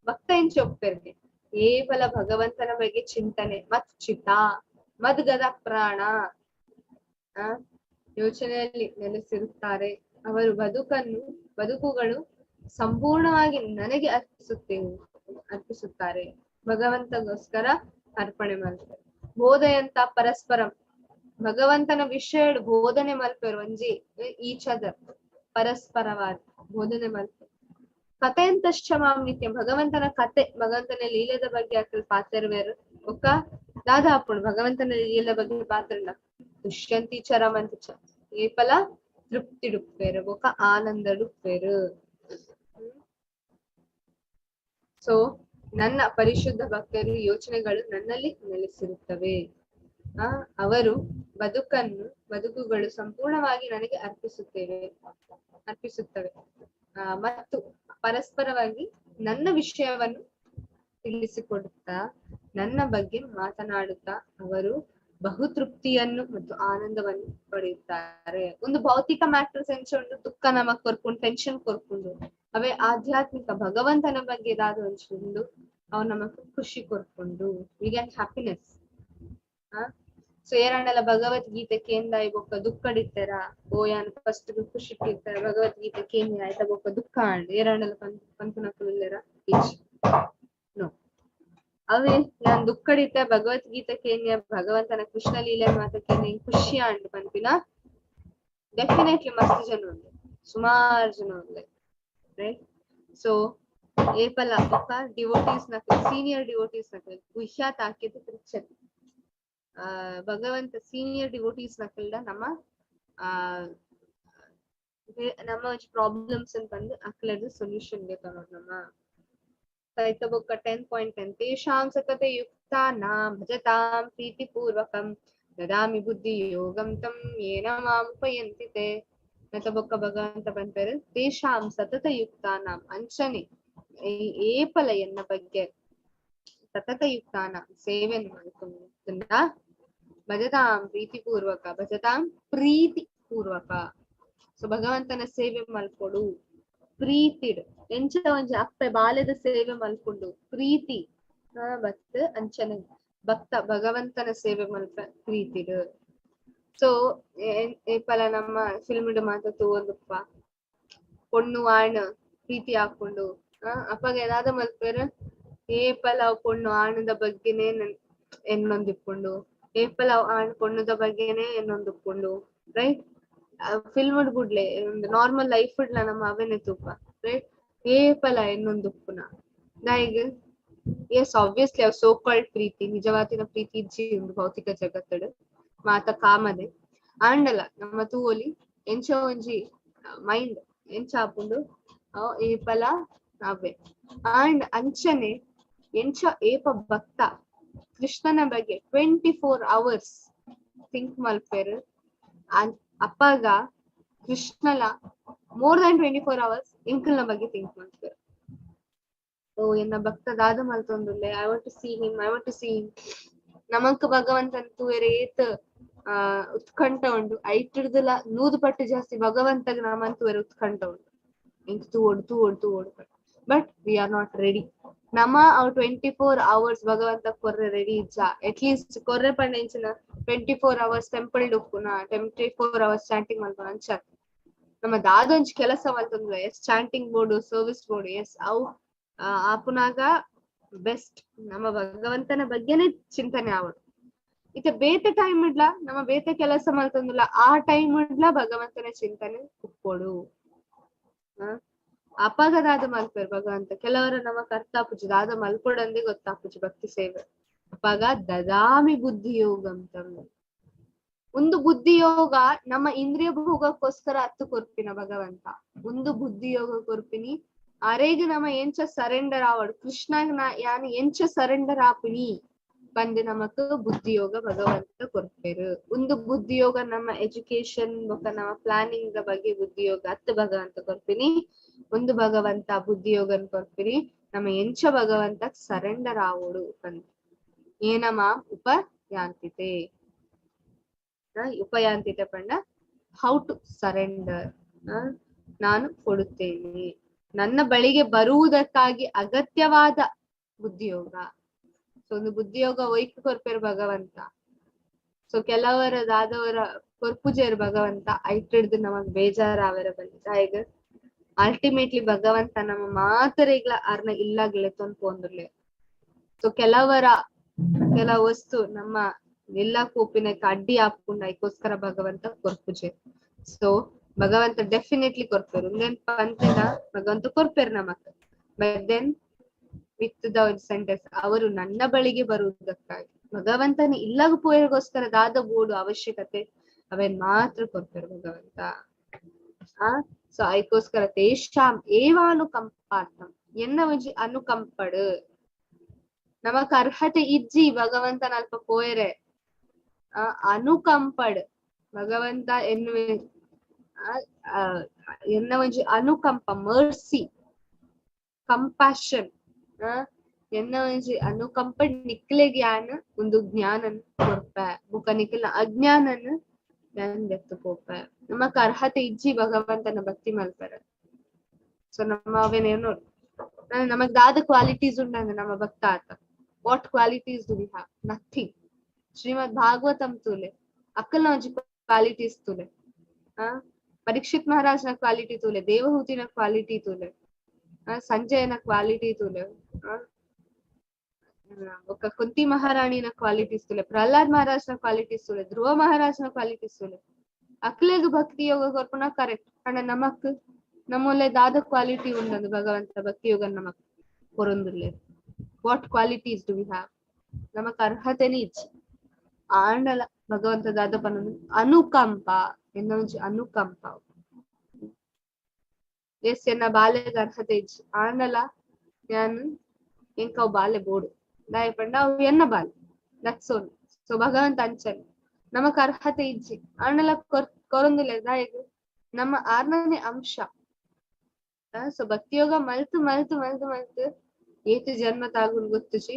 S1: ಭಕ್ತ ಎಂಚ ಒಪ್ಪೆರ್ಗೆ ಕೇವಲ ಭಗವಂತನ ಬಗ್ಗೆ ಚಿಂತನೆ, ಮತ್ ಚಿತ ಮದ್ಗದ ಪ್ರಾಣ ಯೋಚನೆಯಲ್ಲಿ ನೆಲೆಸಿರುತ್ತಾರೆ. ಅವರು ಬದುಕುಗಳು ಸಂಪೂರ್ಣವಾಗಿ ನನಗೆ ಅರ್ಪಿಸುತ್ತಾರೆ, ಭಗವಂತಗೋಸ್ಕರ ಅರ್ಪಣೆ ಮಾಡ್ತಾರೆ. ಬೋಧೆಯಂತ ಪರಸ್ಪರ ಭಗವಂತನ ವಿಷಯ ಬೋಧನೆ ಮಲ್ಪೆರು ಒಂಜಿ ಈಚ್ ಅದರ್ ಪರಸ್ಪರವಾದ ಬೋಧನೆ ಮಲ್ಪೆರು. ಕಥೆಯಂತಶ್ಚ ಮಾಂ ನಿತ್ಯ ಭಗವಂತನ ಕತೆ, ಭಗವಂತನ ಲೀಲೆದ ಬಗ್ಗೆ ಅಕಲ್ ಪಾತೆರ್ವೇರು. ಒಕ್ಕ ದಾದ ಅಪ್ಪುಂಡು ಭಗವಂತನ ಲೀಲೆದ ಬಗ್ಗೆ ಪಾತ್ರನ ದುಷ್ಯಂತಿ ಚರಮಂತಿ ಚ ಏಪಲ ತೃಪ್ತಿಡುಪ್ಪೇರು ಬೊಕ್ಕ ಆನಂದಡುಪ್ಪೇರು. ಸೊ ನನ್ನ ಪರಿಶುದ್ಧ ಭಕ್ತರು ಯೋಚನೆಗಳು ನನ್ನಲ್ಲಿ ನೆಲೆಸಿರುತ್ತವೆ. ಅವರು ಬದುಕುಗಳು ಸಂಪೂರ್ಣವಾಗಿ ನನಗೆ ಅರ್ಪಿಸುತ್ತವೆ. ಮತ್ತು ಪರಸ್ಪರವಾಗಿ ನನ್ನ ವಿಷಯವನ್ನು ತಿಳಿಸಿಕೊಡುತ್ತಾ ನನ್ನ ಬಗ್ಗೆ ಮಾತನಾಡುತ್ತಾ ಅವರು ಬಹುತೃಪ್ತಿಯನ್ನು ಮತ್ತು ಆನಂದವನ್ನು ಪಡೆಯುತ್ತಾರೆ. ಒಂದು ಭೌತಿಕ ಮ್ಯಾಟರ್ಸ್ ಎಂಚ ಉಂಡು ದುಃಖ ನಮಗ್ ಕೊರ್ಪುಂಡು, ಟೆನ್ಷನ್ ಕೊರ್ಪುಂಡು. ಅವೇ ಆಧ್ಯಾತ್ಮಿಕ ಭಗವಂತನ ಬಗ್ಗೆ ಏದಾದ್ರು ಒಂಚುಂಡು ಅವು ನಮಕ್ ಖುಷಿ ಕೊರ್ಪುಂಡು. We get happiness. So ಏರಾಂಡಲ Bhagavad Gita ಕೇಂದಾಯಿ ಬೊಕ್ಕ ದುಃಖಡಿತ್ತೆರ, ಓ ಯಾನ್ ಫಸ್ಟ್ ಖುಷಿ ಇರ್ತಾರ ಭಗವದ್ಗೀತೆ ಕೇಂದ್ರ ಆಯ್ತಾ ಬೊಕ್ಕ ದುಃಖ ಆಂಡ್ ಏರಾಂಡಲ ಪನ್ಪುನಕುಲು ನೋ. ಅವೇ ಯಾನ್ ದುಃಖಡಿತ್ತ ಭಗವದ್ಗೀತೆ ಕೇನ್ಯ ಭಗವಂತನ ಕೃಷ್ಣ ಲೀಲೆ ಮಾತ ಕೇನ್ಯ ಖುಷಿ ಆಂಡ್ ಪನ್ಪಿನ ಡೆಫಿನೆಟ್ಲಿ ಮಸ್ತ್ ಜನ ಉಂಡು, ಸುಮಾರು ಜನ ಉಂಡು, ರೈಟ್? ಸೊ ಏಪಲ ಬೊಕ್ಕ ಡಿವೋಟೀಸ್ ನಕಲ್, ಸೀನಿಯರ್ ಡಿವೋಟೀಸ್ ನಕಲ್ ಗುಹ್ಯ ತಾಕಿದ್ ಪೃಚ್ಛತಿ. ಭಗವಂತ ಸೀನಿಯರ್ ಡಿವೋಟೀಸ್ ನಕಲ್ಡ ನಮ್ಮ ನಮ್ಮ ಒಂಜಿ ಪ್ರಾಬ್ಲಮ್ಸ್ ಅಂತ ಬಂದು ಅಕ್ಲೆಡ್ ಸೊಲ್ಯೂಷನ್ ಗೆತೊನೊಡು ನಮ್ಮ. ಐತ ಬೊಕ್ಕ 10.10 ತೇಷಾಂ ಸತತ ಯುಕ್ತಾನಾಂ ಭಜತಾಂ ಪ್ರೀತಿಪೂರ್ವಕಂ ದದಾಮಿ ಬುದ್ಧಿ ಯೋಗಂ ತಂ ಯೇನ ಮಾಂ ಉಪಯಂತಿ ತೇ. ಮತ್ತ ಬೊಕ್ಕ ಭಗವಂತ ಪನ್ಪೆರ್ ತೇಷಾಂ ಸತತ ಯುಕ್ತಾನಾಂ ಅಂಚನೆ ಏಪಲ ಎನ್ನ ಬಗ್ಗೆ ಸತತ ಯುಕ್ತಾನ ಸೇವೆನ್ ಮಲ್ತೊಂದಿತ್ತುಂಡ ಭಜತಾಂ ಪ್ರೀತಿಪೂರ್ವಕ, ಭಜತಾಂ ಪ್ರೀತಿ ಪೂರ್ವಕ. ಸೊ ಭಗವಂತನ ಸೇವೆ ಮಲ್ಪೊಡು ಪ್ರೀತಿಡ್. ಎಂಚ ಒಂಜಿ ಅಪ್ಪೆ ಬಾಲೆದ ಸೇವೆ ಮಲ್ಪುಂಡು ಪ್ರೀತಿ ಬತ್ ಅಂಚನೆ ಭಕ್ತ ಭಗವಂತನ ಸೇವೆ ಮಲ್ಪ ಪ್ರೀತಿಡ್. ಸೊ ಏಪಲ ನಮ್ಮ ಫಿಲ್ಮ್ ಮಾತ ತೂವೊಂದುಪ್ಪ ಪೊಣ್ಣು ಆಣ್ ಪ್ರೀತಿ ಹಾಕೊಂಡು ಅಪ್ಪಗ ಏದಾದ ಮಲ್ಪೆರ್ ಏಪಲ ಅವ್ ಪೊಣ್ಣು ಆಣದ ಬಗ್ಗೆನೆ ಎನ್ನೊಂದಿಪ್ಪುಂಡು, ಏಪಲ ಅವ್ ಆಣ್ ಪೊಣ್ಣುದ ಬಗ್ಗೆನೆ ಎನ್ನೊಂದಿಪ್ಪುಂಡು, ರೈಟ್? ಫಿಲ್ಮ್ ಬುಡ್ಲೆ ನಾರ್ಮಲ್ ಲೈಫ್ ಡ್ಲ ನಮ್ಮ ಅವೆನೆ ತೂಪ, ರೈಟ್? ಏಪಲ ಎನ್ನೊಂದುಪ್ಪುನ ದಾಯೆಗ್? ಎಸ್, ಆಬ್ವಿಯಸ್ಲಿ ಅವ್ ಸೋ ಕಾಲ್ಡ್ ಪ್ರೀತಿ, ನಿಜವಾತಿನ ಪ್ರೀತಿ ಇಜ್ಜಿ ಉಂದು ಭೌತಿಕ ಜಗತ್ತಡ್, ಮಾತ ಕಾಮದೆ. ಆಂಡಲ ನಮ್ಮ ತೂವೊಲಿ ಎಂಚ ಒಂಜಿ ಮೈಂಡ್ ಎಂಚ ಆಪುಂಡು ಅವ್ ಏಪಲ ಅವೇ. ಆಂಡ್ ಅಂಚನೆ ಎಂಚ ಏಪ ಭಕ್ತ ಕೃಷ್ಣನ ಬಗ್ಗೆ 24 ಅವರ್ಸ್ ಥಿಂಕ್ ಮಲ್ಪೆರ್, ಅಪ್ಪಾಗ ಕೃಷ್ಣಲ ಮೋರ್ ದನ್ 24 ಅವರ್ಸ್ ಎಂಕಲ್ನ ಬಗ್ಗೆ ಥಿಂಕ್ ಮಲ್ಪೆರ್. ಓ ಎನ್ನ ಭಕ್ತ ದಾದ ಮಲ್ತೊಂದುಲ್ಲೆ, I want to see him, I want to see him. ನಮಕ್ ಭಗವಂತನ್ ತೂವೆರೆ ಏತ್ ಉತ್ಕಂಠ ಉಂಡು, ಐಟಿಡ್ದಲ 100 ಪಟ್ಟು ಜಾಸ್ತಿ ಭಗವಂತಗ್ ನಮನ್ ತೂವೆರೆ ಉತ್ಕಂಠ ಉಂಡು. ಎಂಕ್ ತೂವೊಡು ತೂವೊಡು ತೂವೊಡು, but we are not ready. ನಮ ಅವ್ 24 ಅವರ್ಸ್ ಭಗವಂತ ಕೊರ್ರೆ ರೆಡಿ ಇಜ್ಜ. ಅಟ್ಲೀಸ್ಟ್ ಕೊರ್ರೆ ಪಂಡ ಎಂಚಿನ 24 ಅವರ್ಸ್ ಟೆಂಪಲ್ ಉಪ್ಪುನ, 24 ಅವರ್ಸ್ ಚಾಂಟಿಂಗ್ ಮಲ್ಪುನ ಅಂಚ ನಮ್ಮ ದಾದೊಂಜಿ ಕೆಲಸ ಮಲ್ತೊಂದುಲ್ಲ. ಎಸ್, ಚಾಂಟಿಂಗ್ ಬೋಡು, ಸರ್ವಿಸ್ ಬೋಡು, ಎಸ್, ಅವು ಆಪುನಾಗ ಬೆಸ್ಟ್. ನಮ್ಮ ಭಗವಂತನ ಬಗ್ಗೆನೆ ಚಿಂತನೆ ಆವೊಡು. ಇತ್ತೆ ಬೇತೆ ಟೈಮ್ ಇಡ್ಲ ನಮ್ಮ ಬೇತೆ ಕೆಲಸ ಮಲ್ತೊಂದುಲ್ಲ, ಆ ಟೈಮ್ ಇಡ್ಲ ಭಗವಂತನ ಚಿಂತನೆ ಉಪ್ಪೊಡು. ಅಪಗ ದಾದ ಮಲ್ಪೆರ್ ಭಗವಂತ. ಕೆಲವರ ನಮಕ್ ಅರ್ಥ ಆಪುಜಿ, ದಾದ ಮಲ್ಪೊಡಂದೇ ಗೊತ್ತಾಪುಜಿ ಭಕ್ತಿ ಸೇವೆ. ಅಪಗ ದದಾಮಿ ಬುದ್ಧಿಯೋಗಂ ತಮ್ಮ. ಒಂದು ಬುದ್ಧಿಯೋಗ ನಮ್ಮ ಇಂದ್ರಿಯ ಭೋಗಕ್ಕೋಸ್ಕರ ಅತ್ತು ಕೊರ್ಪಿನ ಭಗವಂತ. ಒಂದು ಬುದ್ಧಿಯೋಗ ಕೊರ್ಪಿನಿ ಅರೇಗ್ ನಮ ಎಂಚ ಸರೆಂಡರ್ ಆವಡ್, ಕೃಷ್ಣಗ್ ಯಾನ್ ಎಂಚ ಸರೆಂಡರ್ ಆಪಿನಿ ಬಂದು ನಮಕ್ ಬುದ್ಧಿಯೋಗ ಭಗವಂತ ಕೊರ್ಪೆರು. ಒಂದು ಬುದ್ಧಿಯೋಗ ನಮ್ಮ ಎಜುಕೇಶನ್ ಬೊಕ್ಕ ನಮ್ಮ ಪ್ಲಾನಿಂಗ್ the ಬಗ್ಗೆ ಬುದ್ಧಿಯೋಗ ಅತ್ತು ಭಗವಂತ ಕೊರ್ಪಿನಿ. ಒಂದು ಭಗವಂತ ಬುದ್ಧಿಯೋಗನ್ ಕೊರ್ಪಿನಿ ನಮ್ಮ ಎಂಚ ಭಗವಂತ ಸರೆಂಡರ್ ಆವೋಡು ಬಂದು. ಏನಮ ಉಪಯಾಂತಿತೆ, ಉಪಯಾಂತಿತೆ ಪಂಡ how to surrender. ನಾನು ಕೊಡುತ್ತೇನೆ, ನನ್ನ ಬಳಿಗೆ ಬರುವುದಕ್ಕಾಗಿ ಅಗತ್ಯವಾದ ಬುದ್ಧಿಯೋಗ. ಸೊ ಒಂದು ಬುದ್ಧಿಯೋಗ ಒಯ್ಕ್ ಕೊರ್ಪೆರ್ ಭಗವಂತ. ಸೊ ಕೆಲವರ ದಾದವರ ಕೊರ್ಪುಜೆರ್ ಭಗವಂತ, ಐಟಿಡ್ದು ನಮಗ್ ಬೇಜಾರಾವರ ಬಲ್ಲಿ. ದಾಯೆಗ್ ಅಲ್ಟಿಮೇಟ್ಲಿ ಭಗವಂತ ನಮ್ಮ ಮಾತರೆಗ್ಲ ಅರ್ನ ಇಲ್ಲಾಗ್ಲೆ ಪೋಂದುರ್ಲೆ. ಸೊ ಕೆಲವರ ಕೆಲ ವಸ್ತು ನಮ್ಮ ಎಲ್ಲ ಕೋಪಿನಕ್ಕೆ ಅಡ್ಡಿ ಆಪುಂಡು, ಐಕೋಸ್ಕರ ಭಗವಂತ ಕೊರ್ಪುಜೆ. ಸೊ ಭಗವಂತ ಡೆಫಿನೆಟ್ಲಿ ಕೊರ್ಪೆರು. ಉಂದೆನ್ ಪಂತಿನ ಭಗವಂತ ಕೊರ್ಪೆರು ನಮಕ್. But then with the sentence ಅವರು ನನ್ನ ಬಳಿಗೆ ಬರುವುದಕ್ಕಾಗಿ, ಭಗವಂತನ ಇಲ್ಲಾಗ ಪೋಯಗೋಸ್ಕರ ದಾದ ಬೋಡು ಅವಶ್ಯಕತೆ ಅವೇನ್ ಮಾತ್ರ ಕೊರ್ಪೆರು ಭಗವಂತ. ಸೊ ಐಕೋಸ್ಕರ ತೇಷಾಂ ಏವಾನುಕಂಪಾರ್ಥಂ ಎನ್ನ ಒಂಜಿ ಅನುಕಂಪಡು. ನಮಕ್ ಅರ್ಹತೆ ಇಜ್ಜಿ ಭಗವಂತನ ಅಲ್ಪ ಪೋಯರೆ. ಅನುಕಂಪಡ್ ಭಗವಂತ ಎನ್ನುವೆ ಎನ್ನ ಒಂಜಿ ಅನುಕಂಪ, ಮರ್ಸಿ, ಕಂಪ್ಯಾಷನ್, ಎನ್ನ ಒಂಜಿ ಅನುಕಂಪ ನಿಕ್ಲೆಗ್ ಯಾನ್ ಒಂದು ಜ್ಞಾನನ್ ಕೊರ್ಪೆ, ಬುಕ್ಕ ನಿಕ್ಲೆನ ಅಜ್ಞಾನನ್ ಯಾನ್ ದೆತ್ತ್ ಪೋಪೆ. ನಮಕ್ ಅರ್ಹತೆ ಇಜ್ಜಿ ಭಗವಂತನ ಭಕ್ತಿ ಮಲ್ಪೆರೆ. ಸೊ ನಮ್ಮ ಅವೇನೇನೋ ನಮಗ್ ದಾದ ಕ್ವಾಲಿಟೀಸ್ ಉಂಡಂದ್ರೆ ನಮ್ಮ ಭಕ್ತ ಆತ. What qualities do we have? Nothing. Shrimad Bhagavatam ತೂಲೆ ಅಕ್ಕಲ್ನ ಒಂಜಿ ಕ್ವಾಲಿಟೀಸ್ ತೂಲೆ, ಪರೀಕ್ಷಿತ್ ಮಹಾರಾಜ್ನ ಕ್ವಾಲಿಟಿ ತೂಲೆ, ದೇವಹೂತಿನ ಕ್ವಾಲಿಟಿ ತೂಲೆ, ಸಂಜಯನ ಕ್ವಾಲಿಟಿ ತೂಲೆ, ಬೊಕ್ಕ ಕುಂತಿ ಮಹಾರಾಣಿನ ಕ್ವಾಲಿಟೀಸ್ ತೂಲೆ, ಪ್ರಹ್ಲಾದ್ ಮಹಾರಾಜ್ನ ಕ್ವಾಲಿಟೀಸ್ ತೂಲೆ, ಧ್ರುವ ಮಹಾರಾಜ್ನ ಕ್ವಾಲಿಟೀಸ್ ತೂಲೆ. ಅಕ್ಲೆಗ್ ಭಕ್ತಿ ಯೋಗ ಕೊರ್ಪುನ ಕರೆಕ್ಟ್. ಅಂಡ ನಮಕ್ ನಮ್ಮೊಲ್ಲೆ ದಾದ ಕ್ವಾಲಿಟಿ ಉಂಡಂದು ಭಗವಂತ ಭಕ್ತಿ ಯೋಗ ನಮಕ್ ಕೊರೊಂದುಲ್ಲೆ. What qualities do we have? ನಮಕ್ ಅರ್ಹತೆನೇ ಇಜ್ಜಿ. ಆಂಡಲ ಭಗವಂತ ದಾದ ಪನೊಂದು ಅನುಕಂಪ, ಎನ್ನ ಒಂಜಿ ಅನುಕಂಪ. ಎಸ್, ಎನ್ನ ಬಾಲೆಗ್ ಅರ್ಹತೆ ಇಜ್ಜಿ, ಆಂಡಲ ಯಾನ್ ಎಂಕ್ ಅವು ಬಾಲೆ ಬೋಡು, ದಾಯೆ ಪಂಡ ಅವು ಎನ್ನ ಬಾಲೆ, that's all. So ಭಗವಂತ ಅಂಚನೆ ನಮಕ್ ಅರ್ಹತೆ ಇಜ್ಜಿ, ಆಂಡಲ ಕೊರೊಂದುಲ್ಲೆ. ದಾಯೆಗ್? ನಮ್ಮ ಆರ್ನನೇ ಅಂಶ. ಸೊ ಭಕ್ತಿಯೋಗ ಮಲ್ತು ಮಲ್ತು ಮಲ್ತು ಮಲ್ತು ಏತು ಜನ್ಮ ತಾಗುನ್ ಗೊತ್ತುಜಿ.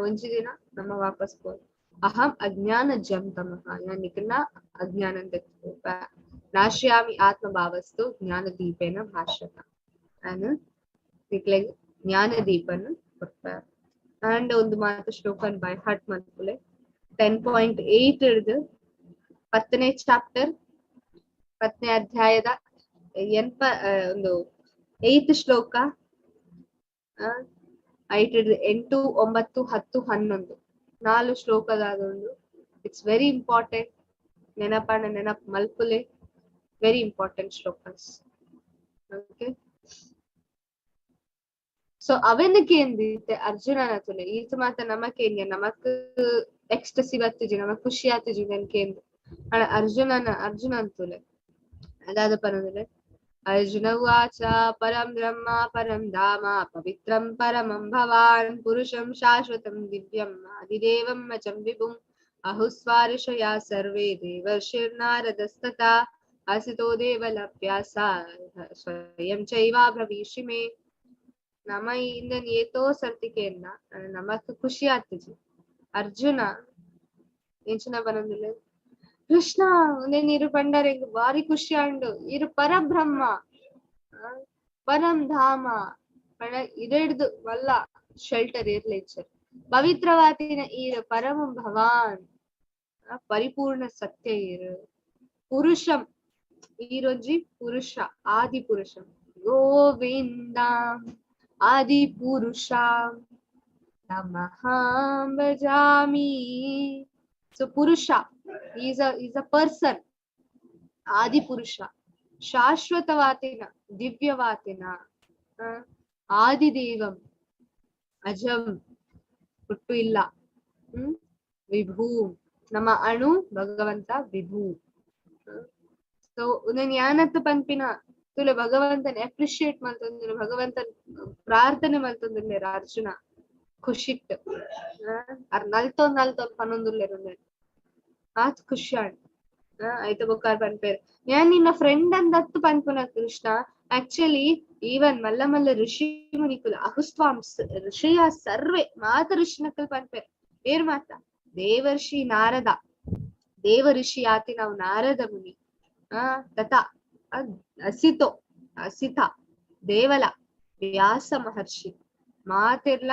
S1: ಒಂಜಿ ದಿನ ನಮ್ಮ ವಾಪಸ್ ಪೋ. ಅಹಂ ಅಜ್ಞಾನ ಜಂ ತಮಃ, ಯಾನಿಕನ ಅಜ್ಞಾನ ನಾಶ್ಯಾಮಿ ಆತ್ಮ ಭಾವಸ್ತು ಜ್ಞಾನ ದೀಪೇನ ಭಾಷಣ. ನಾನು ನಿಕ್ಲೆಗ್ ಜ್ಞಾನ ದೀಪನ್ ಕೊರ್ಪ. ಅಂಡ್ ಒಂದು ಮಾತು ಶ್ಲೋಕನ್ ಬೈ ಹಾರ್ಟ್ ಮಲ್ಪುಲೆ. 10.8 ಹಿಡ್ದು 10ನೇ ಚಾಪ್ಟರ್ 10ನೇ ಅಧ್ಯಾಯದ ಎನ್ಪ ಒಂದು 8th ಶ್ಲೋಕ, ಐಟ್ ಹಿಡ್ದು 8, 9, 10, 11, ನಾಲ್ಕು ಶ್ಲೋಕದಾದ ಒಂದು. It's very important. ನೆನಪಾಣ ನೆನಪ್ ಮಲ್ಪುಲೆ. Very important shlokas. ಓಕೆ, ಸೊ ಅವೆನ್ ಕೇಂದಿತ್ತೆ ಅರ್ಜುನನ ತುಲೆ ಈತ ಮಾತ ನಮಕೇನ್ಯ ನಮಕ್ ಎಕ್ಸ್ಟಸಿ ಬತ್ತಿಜಿ, ನಮಕ್ ಖುಷಿ ಆತಿಜಿ ನನ್ ಕೇಂದ್. ಅರ್ಜುನನ ಅರ್ಜುನನ್ ತುಲೆ ಅದಾದ ಪನಂದ್ರೆ, ಅರ್ಜುನ ಉವಾಚ ಪರಂ ಬ್ರಹ್ಮ ಪರಂ ಧಾಮ ಪವಿತ್ರಂ ಪರಮಂ ಭವಾನ್ ಪುರುಷಂ ಶಾಶ್ವತಂ ದಿವ್ಯಂ ಆದಿದೇವಂ ಅಜಂ ವಿಭುಂ ಅಹುಸ್ವಾರಿಷಯ ಸರ್ವೇ ದೇವರ್ಷಿರ್ನಾರದಸ್ತಥಾ ಅಸಿತೋ ದೇವಲಭ್ಯಾಸ ಸ್ವಯಂ ಚೈವಾಬ್ರವೀಷಿ ಮೇ. ನಮ ಇಂದನ್ ಏತೋ ಸರ್ತಿಕೆಯನ್ನ ನಮಕ್ ಖುಷಿ ಆಗ್ತಿಜಿ. ಅರ್ಜುನ ಎಂಚಿನ ಬರಂದಿಲ್ಲ, ಕೃಷ್ಣ ಉಂದೆನ್ ಇರು ಪಂಡರೆ ಬಾರಿ ಖುಷಿ ಆಂಡು. ಇರು ಪರಬ್ರಹ್ಮ ಪರಂ ಧಾಮ ಪಣ ಇರೆಡ್ದು ವಲ್ಲ ಶೆಲ್ಟರ್ ಇರ್ಲೇಚರ್ ಪವಿತ್ರವಾತಿನ ಈರು ಪರಮ ಭವಾನ್ ಪರಿಪೂರ್ಣ ಸತ್ಯ ಇರು ಪುರುಷಂ ಈರೊಂಜಿ ಪುರುಷ ಆದಿ ಪುರುಷಂ ಗೋವಿಂದ ಆದಿ ಪುರುಷ ನಮಃ ಭಜಾಮಿ. ಸೊ ಪುರುಷ is a person, ಆದಿ ಪುರುಷ, ಶಾಶ್ವತವಾತಿನ ದಿವ್ಯವಾತಿನ ಆದಿದೇವಂ ಅಜಂ ಹುಟ್ಟು ಇಲ್ಲ, ವಿಭೂ ನಮ್ಮ ಅಣು ಭಗವಂತ ವಿಭೂ. ಸೊ ಉಂದೆನ್ ಯಾನತ್ ಪನ್ಪಿನ ತುಲೆ ಭಗವಂತನ ಅಪ್ರಿಶಿಯೇಟ್ ಮಲ್ತೊಂದುಲ್ಲೆ, ಭಗವಂತನ್ ಪ್ರಾರ್ಥನೆ ಮಲ್ತೊಂದುಲ್ಲೆರ್ ಅರ್ಜುನ ಖುಷಿಟ್. ಅರ್ ನಲ್ತೊಂದ್ ನಲ್ತೊಂದ್ ಪನೊಂದುಲ್ಲೆರ್ ಉಂದೆನ್ ಆತ್ ಖುಷಿ ಆಂಡ್. ಐತ ಬೊಕ್ಕ ಪನ್ಪೆರ್ ಯಾನ್ ನಿನ್ನ ಫ್ರೆಂಡ್ ಅಂದತ್ತು ಪನ್ಪುನ ಕೃಷ್ಣ. ಆಕ್ಚುಲಿ ಈವನ್ ಮಲ್ಲ ಮಲ್ಲ ಋಷಿ ಮುನಿಕುಲು ಅಹುಸ್ವಾಂ ಋಷಿಯ ಸರ್ವೆ ಮಾತ ಋಷಿನಕುಲು ಪನ್ಪೆರ್ ಏರ್ ಮಾತ ದೇವರ್ಷಿ ನಾರದ ದೇವ ಋಷಿ ಆತಿ ನಾವು ನಾರದ ಮುನಿ ತಥಾ ಅಸಿತೋ ಅಸಿತ ದೇವಲ ವ್ಯಾಸ ಮಹರ್ಷಿ ಮಾತೆರ್ಲ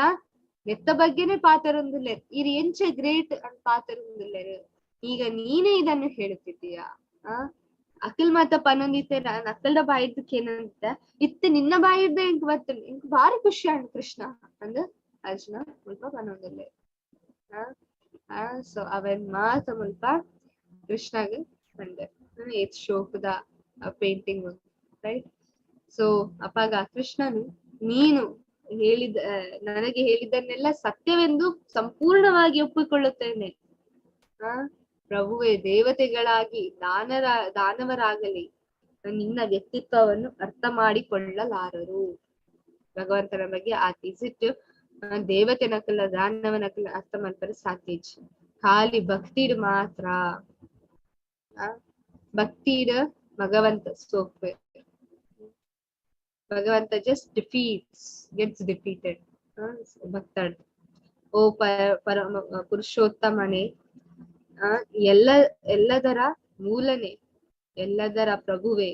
S1: ನೆತ್ತ ಬಗ್ಗೆನೆ ಪಾತೆರೊಂದುಲ್ಲೆರ್. ಇರ್ ಎಂಚೆ ಗ್ರೇಟ್ ಅಂತ ಪಾತೆರೊಂದುಲ್ಲೆರ್. ಈಗ ನೀನೇ ಇದನ್ನು ಹೇಳುತ್ತಿದ್ದೀಯಾ? ಆ ಅಕಲ್ ಮಾತ ಪನೊಂದಿತ್ತೆ ಅಕ್ಕಲ್ದ ಬಾಯಿದ್ದಕ್ಕೆ ಏನಂತ ಇತ್ತು ನಿನ್ನ ಬಾಯಿದ್ದ ಇಂಕ್ ಬರ್ತದೆ, ಇಂಕ್ ಬಾರಿ ಖುಷಿ ಆಂಡ್ ಕೃಷ್ಣ ಅಂದ್ ಅರ್ಜುನ ಮುಲ್ಪ ಪನೊಂದುಲ್ಲೆ. ಆ ಸೊ ಅವನ್ ಮಾತ ಮುಲ್ಪ ಕೃಷ್ಣಗ್ ಪಂಡೆ ಏತ್ ಶೋಕದ ಪೇಂಟಿಂಗ್, ರೈಟ್? ಸೊ ಅಪಾಗ ಕೃಷ್ಣನು ನೀನು ಹೇಳಿದ ನನಗೆ ಹೇಳಿದ್ದನ್ನೆಲ್ಲ ಸತ್ಯವೆಂದು ಸಂಪೂರ್ಣವಾಗಿ ಒಪ್ಪಿಕೊಳ್ಳುತ್ತೇನೆ. ಆ ಪ್ರಭುವೇ, ದೇವತೆಗಳಾಗಿ ದಾನವರಾಗಲಿ ನಿನ್ನ ವ್ಯಕ್ತಿತ್ವವನ್ನು ಅರ್ಥ ಮಾಡಿಕೊಳ್ಳಲಾರರು. ಭಗವಂತನ ಬಗ್ಗೆ ಆ ಇಸಿಟ್ ದೇವತೆ ನಕಲ ದಾನವನಕಲ ಅರ್ಥ ಮಾಡ್ತಾರೆ ಸಾಧ್ಯ ಇಜ್ಜಿ. ಖಾಲಿ ಭಕ್ತಿಡ್ ಮಾತ್ರ. ಭಕ್ತಿಡ್ ಭಗವಂತ ಸೋಕ್ವೆ. ಭಗವಂತ ಜಸ್ಟ್ ಡಿಫೀಟ್ಸ್ ಗೆಟ್ಸ್ ಡಿಫೀಟೆಡ್ ಭಕ್ತಡ್. ಓ ಪರಮ ಪುರುಷೋತ್ತಮನೇ, ಎಲ್ಲದರ ಮೂಲನೆ, ಎಲ್ಲದರ ಪ್ರಭುವೆ,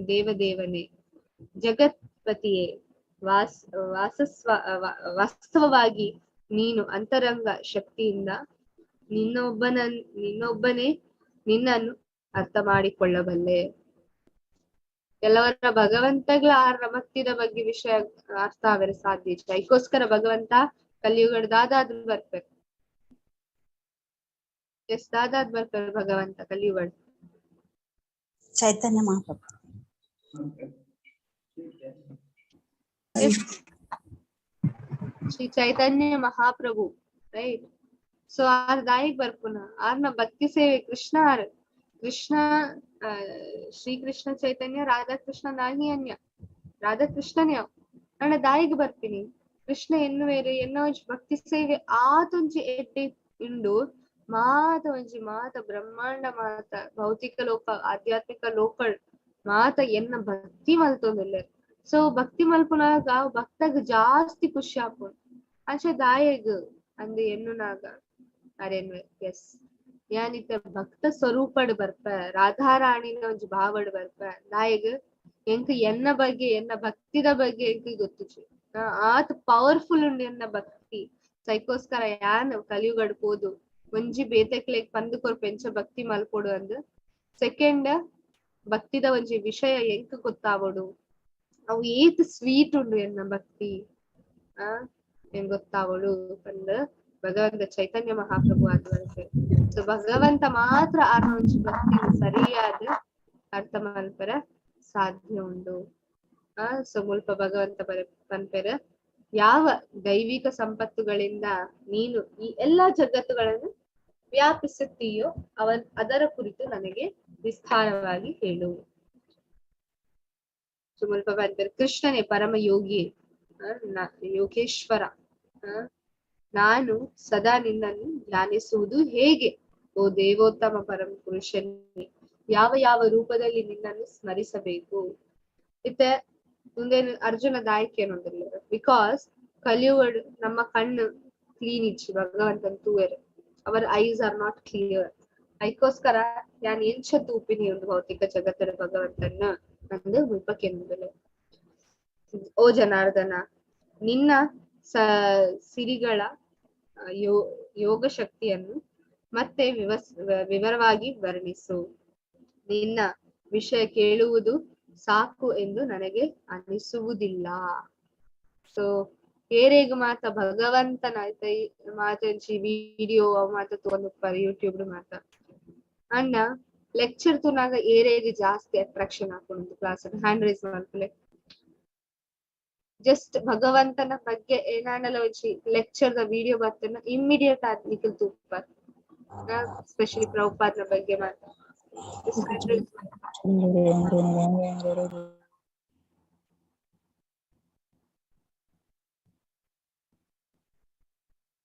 S1: ದೇವದೇವನೇ, ಜಗತ್ಪತಿಯೇ, ವಾಸ್ತವವಾಗಿ ನೀನು ಅಂತರಂಗ ಶಕ್ತಿಯಿಂದ ನಿನ್ನೊಬ್ಬನೇ ನಿನ್ನನ್ನು ಅರ್ಥ ಮಾಡಿಕೊಳ್ಳಬಲ್ಲೆ. ಕೆಲವರ ಭಗವಂತಗಳ ಆರ್ನ ಭಕ್ತಿದ ಬಗ್ಗೆ ವಿಷಯ ಅರ್ಥ ಆವರೆ ಸಾಧ್ಯ ಇಷ್ಟ. ಅದಕ್ಕೋಸ್ಕರ ಭಗವಂತ ಕಲಿಯುಗದ ದಾದಾದ್ರು ಬರ್ತಾರೆ. ಎಸ್ ದಾದಾದ್ ಬರ್ತಾರೆ ಭಗವಂತ ಕಲಿಯುಗಡ್.
S4: ಚೈತನ್ಯ ಮಹಾಪ್ರಭು.
S1: ಶ್ರೀ ಚೈತನ್ಯ ಮಹಾಪ್ರಭು, ರೈಟ್? ಸೊ ಆರ್ ದಾಯಿಗ್ ಬರ್ಪುನ ಆರ್ನ ಭಕ್ತಿ ಸೇವೆ ಕೃಷ್ಣ ಆರ್ ಕೃಷ್ಣ ಶ್ರೀ ಕೃಷ್ಣ ಚೈತನ್ಯ ರಾಧಾ ಕೃಷ್ಣ ನಾಹಿ ಅನ್ಯ ರಾಧಾ ಕೃಷ್ಣನೇ ಅವ್. ಅಣ್ಣ ದಾಯಿಗ್ ಬರ್ತೀನಿ ಕೃಷ್ಣ ಎನ್ನುವೇರು ಎನ್ನೋ ಭಕ್ತಿ ಸೇವೆ ಆತೊಂಜಿ ಎಡ್ಡೆ ಉಂಡು. ಮಾತ ಒಂಜಿ ಮಾತ ಬ್ರಹ್ಮಾಂಡ ಮಾತ ಭೌತಿಕ ಲೋಕ ಆಧ್ಯಾತ್ಮಿಕ ಲೋಕ ಮಾತ ಎನ್ನ ಭಕ್ತಿ ಮಲ್ತೊಂದುಲ್ಲೆರ್. ಸೊ ಭಕ್ತಿ ಮಲ್ಪುನಾಗ ಭಕ್ತಗ್ ಜಾಸ್ತಿ ಖುಷಿ ಆಪುಂಡು. ಅಂಚ ದಾಯೆಗ್ ಅಂದ್ ಎನ್ನುನಾಗ ಅರೆನ್ವೆ ಎಸ್ ಯಾನಿತ್ತ ಭಕ್ತ ಸ್ವರೂಪಡ್ ಬರ್ಪ, ರಾಧಾರಾಣಿನ ಒಂಜಿ ಭಾವಡ್ ಬರ್ಪ. ದಾಯೆಗ್ ಎಂಕ್ ಎನ್ನ ಬಗ್ಗೆ ಎನ್ನ ಭಕ್ತಿದ ಬಗ್ಗೆ ಎಂಕ್ ಗೊತ್ತುಜಿ, ಆತ್ ಪವರ್ಫುಲ್ ಉಂಡು ಎನ್ನ ಭಕ್ತಿ. ಸೈಕೋಸ್ಕರ ಯಾನ್ ಕಲಿಯುಗಡ್ ಪೋದು ಒಂಜಿ ಬೇತೆಕ್ಲೆಗ್ ಪಂದ್ ಕೊರ್ಪ ಎಂಚ ಭಕ್ತಿ ಮಲ್ಪೊಡು ಅಂದ್. ಸೆಕೆಂಡ್ ಭಕ್ತಿದ ಒಂಜಿ ವಿಷಯ ಎಂಕ್ ಗೊತ್ತಾವೊಡು, ಅವು ಏತ್ ಸ್ವೀಟ್ ಉಂಡು ಎನ್ನ ಭಕ್ತಿ ಎಂಗ್ ಗೊತ್ತಾವೊಡು ಪಂದ್ ಭಗವಂತ ಚೈತನ್ಯ ಮಹಾಪ್ರಭು ಆದ್ ಬರ್ಪೆರ್. ಸೊ ಭಗವಂತ ಮಾತ್ರ ಆರ್ನ ಒಂಜಿ ಭಕ್ತಿ ಸರಿಯಾದ ಅರ್ಥ ಮಲ್ಪರ ಸಾಧ್ಯ ಉಂಡು. ಸೊ ಮುಲ್ಪ ಭಗವಂತ ಪನ್ಪೆರ್, ಯಾವ ದೈವಿಕ ಸಂಪತ್ತುಗಳಿಂದ ನೀನು ಈ ಎಲ್ಲಾ ಜಗತ್ತುಗಳನ್ನು ವ್ಯಾಪಿಸುತ್ತೀಯೋ ಅದರ ಕುರಿತು ನನಗೆ ವಿಸ್ತಾರವಾಗಿ ಹೇಳು. ಸೊ ಮುಲ್ಪ ಪನ್ಪೆರ್, ಕೃಷ್ಣನೇ ಪರಮ ಯೋಗಿ, ಯೋಗೇಶ್ವರ, ನಾನು ಸದಾ ನಿನ್ನನ್ನು ಧ್ಯಾನಿಸುವುದು ಹೇಗೆ ಓ ದೇವೋತ್ತಮ ಪರಮ ಪುರುಷನೇ, ಯಾವ ಯಾವ ರೂಪದಲ್ಲಿ ನಿನ್ನನ್ನು ಸ್ಮರಿಸಬೇಕು. ಇತ್ತೆ ಮುಂದೇನು ಅರ್ಜುನ ದಾಯಕೇನೊಂದಿಲ್ಲ, because ಕಲಿಯುವಡ್ ನಮ್ಮ ಕಣ್ಣು clean ಇಚ್ಚಿ ಭಗವಂತನ್ ತೂವೆರ್, our eyes are not clear. ಅದಕ್ಕೋಸ್ಕರ ಯಾನ್ ಎಂಚ ತೂಪಿನಿ ಒಂದು ಭೌತಿಕ ಜಗತ್ತಿನ ಭಗವಂತನ ಅಂದು ಮುಲ್ಪಕ್ಕೇನೊಂದಿಲ್ಲ. ಓ ಜನಾರ್ದನ, ನಿನ್ನ ಸಿರಿಗಳ ಯೋಗ ಶಕ್ತಿಯನ್ನು ಮತ್ತೆ ವಿವರವಾಗಿ ವರ್ಣಿಸು. ನಿನ್ನ ವಿಷಯ ಕೇಳುವುದು ಸಾಕು ಎಂದು ನನಗೆ ಅನಿಸುವುದಿಲ್ಲ. ಸೊ ಏರೇಗ್ ಮಾತ ಭಗವಂತನ ಮಾತಂಚಿ ವಿಡಿಯೋ ಮಾತ ತೋಂದುಪ್ಪಾರೆ ಯೂಟ್ಯೂಬ್ ಮಾತ ಅಣ್ಣ ಲೆಕ್ಚರ್ ತೂನಾಗ ಏರೇಗ್ ಜಾಸ್ತಿ ಅಟ್ರಾಕ್ಷನ್ ಹಾಕೊಂಡು ಕ್ಲಾಸ್ ಹ್ಯಾಂಡ್ ರೈಸ್ ಮಾಡ್ಕೊಳ್ಳೆ. ಜಸ್ಟ್ ಭಗವಂತನ ಬಗ್ಗೆ ಏನಾಂಡಲ ಒಂಜಿ ಲೆಕ್ಚರ್ the video ಬರ್ತನ ಇಮ್ಮಿಡಿಯೇಟ್ ಆದ್ ನಿಕಲ್ ತೂಪಾರ್, ಸ್ಪೆಷಲಿ ಪ್ರಭುಪಾದನ ಬಗ್ಗೆ ಮಾತ.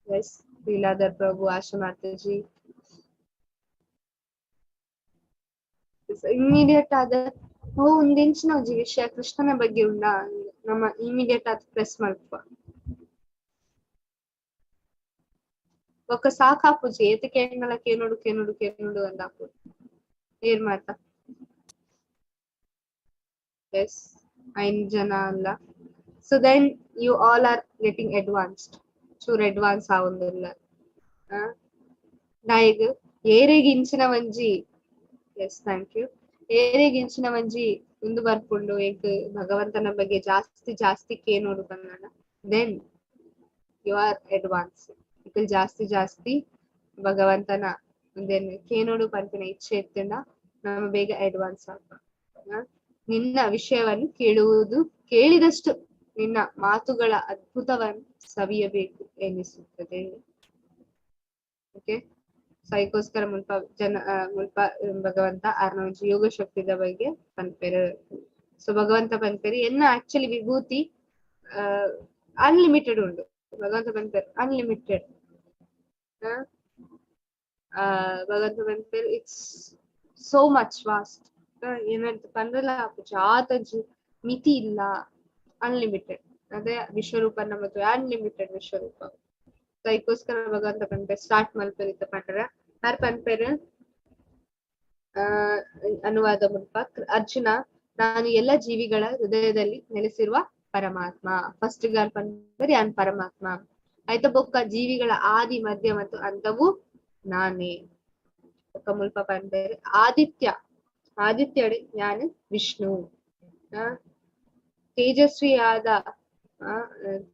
S1: ಎಸ್ ಲೀಲಾಧರ್ ಪ್ರಭು, ಆಶಾ ಮಾತಾಜಿ, ಇಮ್ಮಿಡಿಯೇಟ್ ಆದ ಓ ಒಂದಿಂಚಿನ ಒಂಜಿ ವಿಷಯ ಕೃಷ್ಣನ ಬಗ್ಗೆ ಉಂಡ ನಮ್ಮ ಇಮಿಡಿಯೇಟ್ ಆದ್ ಪ್ರೆಸ್ ಮಲ್ಪ. ಬೊಕ್ಕ ಸಾಕಾಪುಜಿ ಏತ್ ಕೇಂಡಲ ಕೇನೋಡು ಕೇನೋಡು ಕೇನೋಡು ಅಂದಾಪು ಏರ್ ಮಾತ. ಎಸ್ 5 ಜನ ಅಲ್ಲ. So then you all are getting advanced, ಚೂರ್ ಅಡ್ವಾನ್ಸ್ ಆವೊಂದುಲ್ಲ. ದಾಯೆಗ್ ಏರೆಗ್ ಇಂಚಿನ ಒಂಜಿ ಎಸ್ thank you, ಏರೆಗ್ ಇಂಚಿನ ಒಂಜಿ ಉಂದು ಬರ್ಪುಂಡು ಎಂಕ್ ಭಗವಂತನ ಬಗ್ಗೆ ಜಾಸ್ತಿ ಜಾಸ್ತಿ ಕೇನೋಡು ಪನ್ನಡ, then you are advance. Equal ಜಾಸ್ತಿ ಜಾಸ್ತಿ ಭಗವಂತನ ಉಂದೆನ್ ಕೇನೋಡು ಪನ್ಪಿನ ಇಚ್ಛೆ ಇತ್ತಂಡ ನಮ್ಮ ಬೇಗ ಅಡ್ವಾನ್ಸ್ ಆಪ. ನಿನ್ನ ವಿಷಯವನ್ನು ಕೇಳಿದಷ್ಟು ನಿನ್ನ ಮಾತುಗಳ ಅದ್ಭುತವನ್ನು ಸವಿಯಬೇಕು ಎನಿಸುತ್ತದೆ. ಓಕೆ, ಸೈಕೋಸ್ಕರ ಮುಲ್ಪ ಜನ ಮುಲ್ಪ ಭಗವಂತ ಆರ್ನ ಒಂಜಿ ಯೋಗ ಶಕ್ತಿದ ಬಗ್ಗೆ ಪನ್ಪೆರ್. ಸೊ ಭಗವಂತ ಪನ್ಪೆರ್ ಎನ್ನ ಆಕ್ಚುಲಿ ವಿಭೂತಿ ಅನ್ಲಿಮಿಟೆಡ್ ಉಂಡು. ಭಗವಂತ ಪನ್ಪೆರ್ ಅನ್ಲಿಮಿಟೆಡ್. ಭಗವಂತ ಪನ್ಪೆರ್ it's so much vast. ಏನಂತ ಪಂಡ್ರಲ ಆತಂಜಿ ಮಿತಿ ಇಲ್ಲ, ಅನ್ಲಿಮಿಟೆಡ್. ಅದೇ ವಿಶ್ವರೂಪ ನಮ್ಮ ಅನ್ಲಿಮಿಟೆಡ್ ವಿಶ್ವರೂಪ. ಅದಕ್ಕೋಸ್ಕರ ಭಗವಂತ ಪನ್ಪೆರ್ ಸ್ಟಾರ್ಟ್ ಮಲ್ಪೆರ್ ಇತ್ತ ಪಂಡ್ರ ಯಾರ್ ಪನ್ಪೆರ್ ಅನುವಾದ ಮುಲ್ಪ ಅರ್ಜುನ ನಾನು ಎಲ್ಲ ಜೀವಿಗಳ ಹೃದಯದಲ್ಲಿ ನೆಲೆಸಿರುವ ಪರಮಾತ್ಮ. ಫಸ್ಟ್ ಗಾರ್ ಪನ್ಪೆರ್ ಯಾನ್ ಪರಮಾತ್ಮ ಆಯ್ತಾ. ಬೊಕ್ಕ ಜೀವಿಗಳ ಆದಿ ಮಧ್ಯ ಮತ್ತು ಅಂತವು ನಾನೇ. ಬೊಕ್ಕ ಮುಲ್ಪ ಪನ್ಪೆರ್ ಆದಿತ್ಯ, ಆದಿತ್ಯಡು ಯಾನ್ ವಿಷ್ಣು. ತೇಜಸ್ವಿಯಾದ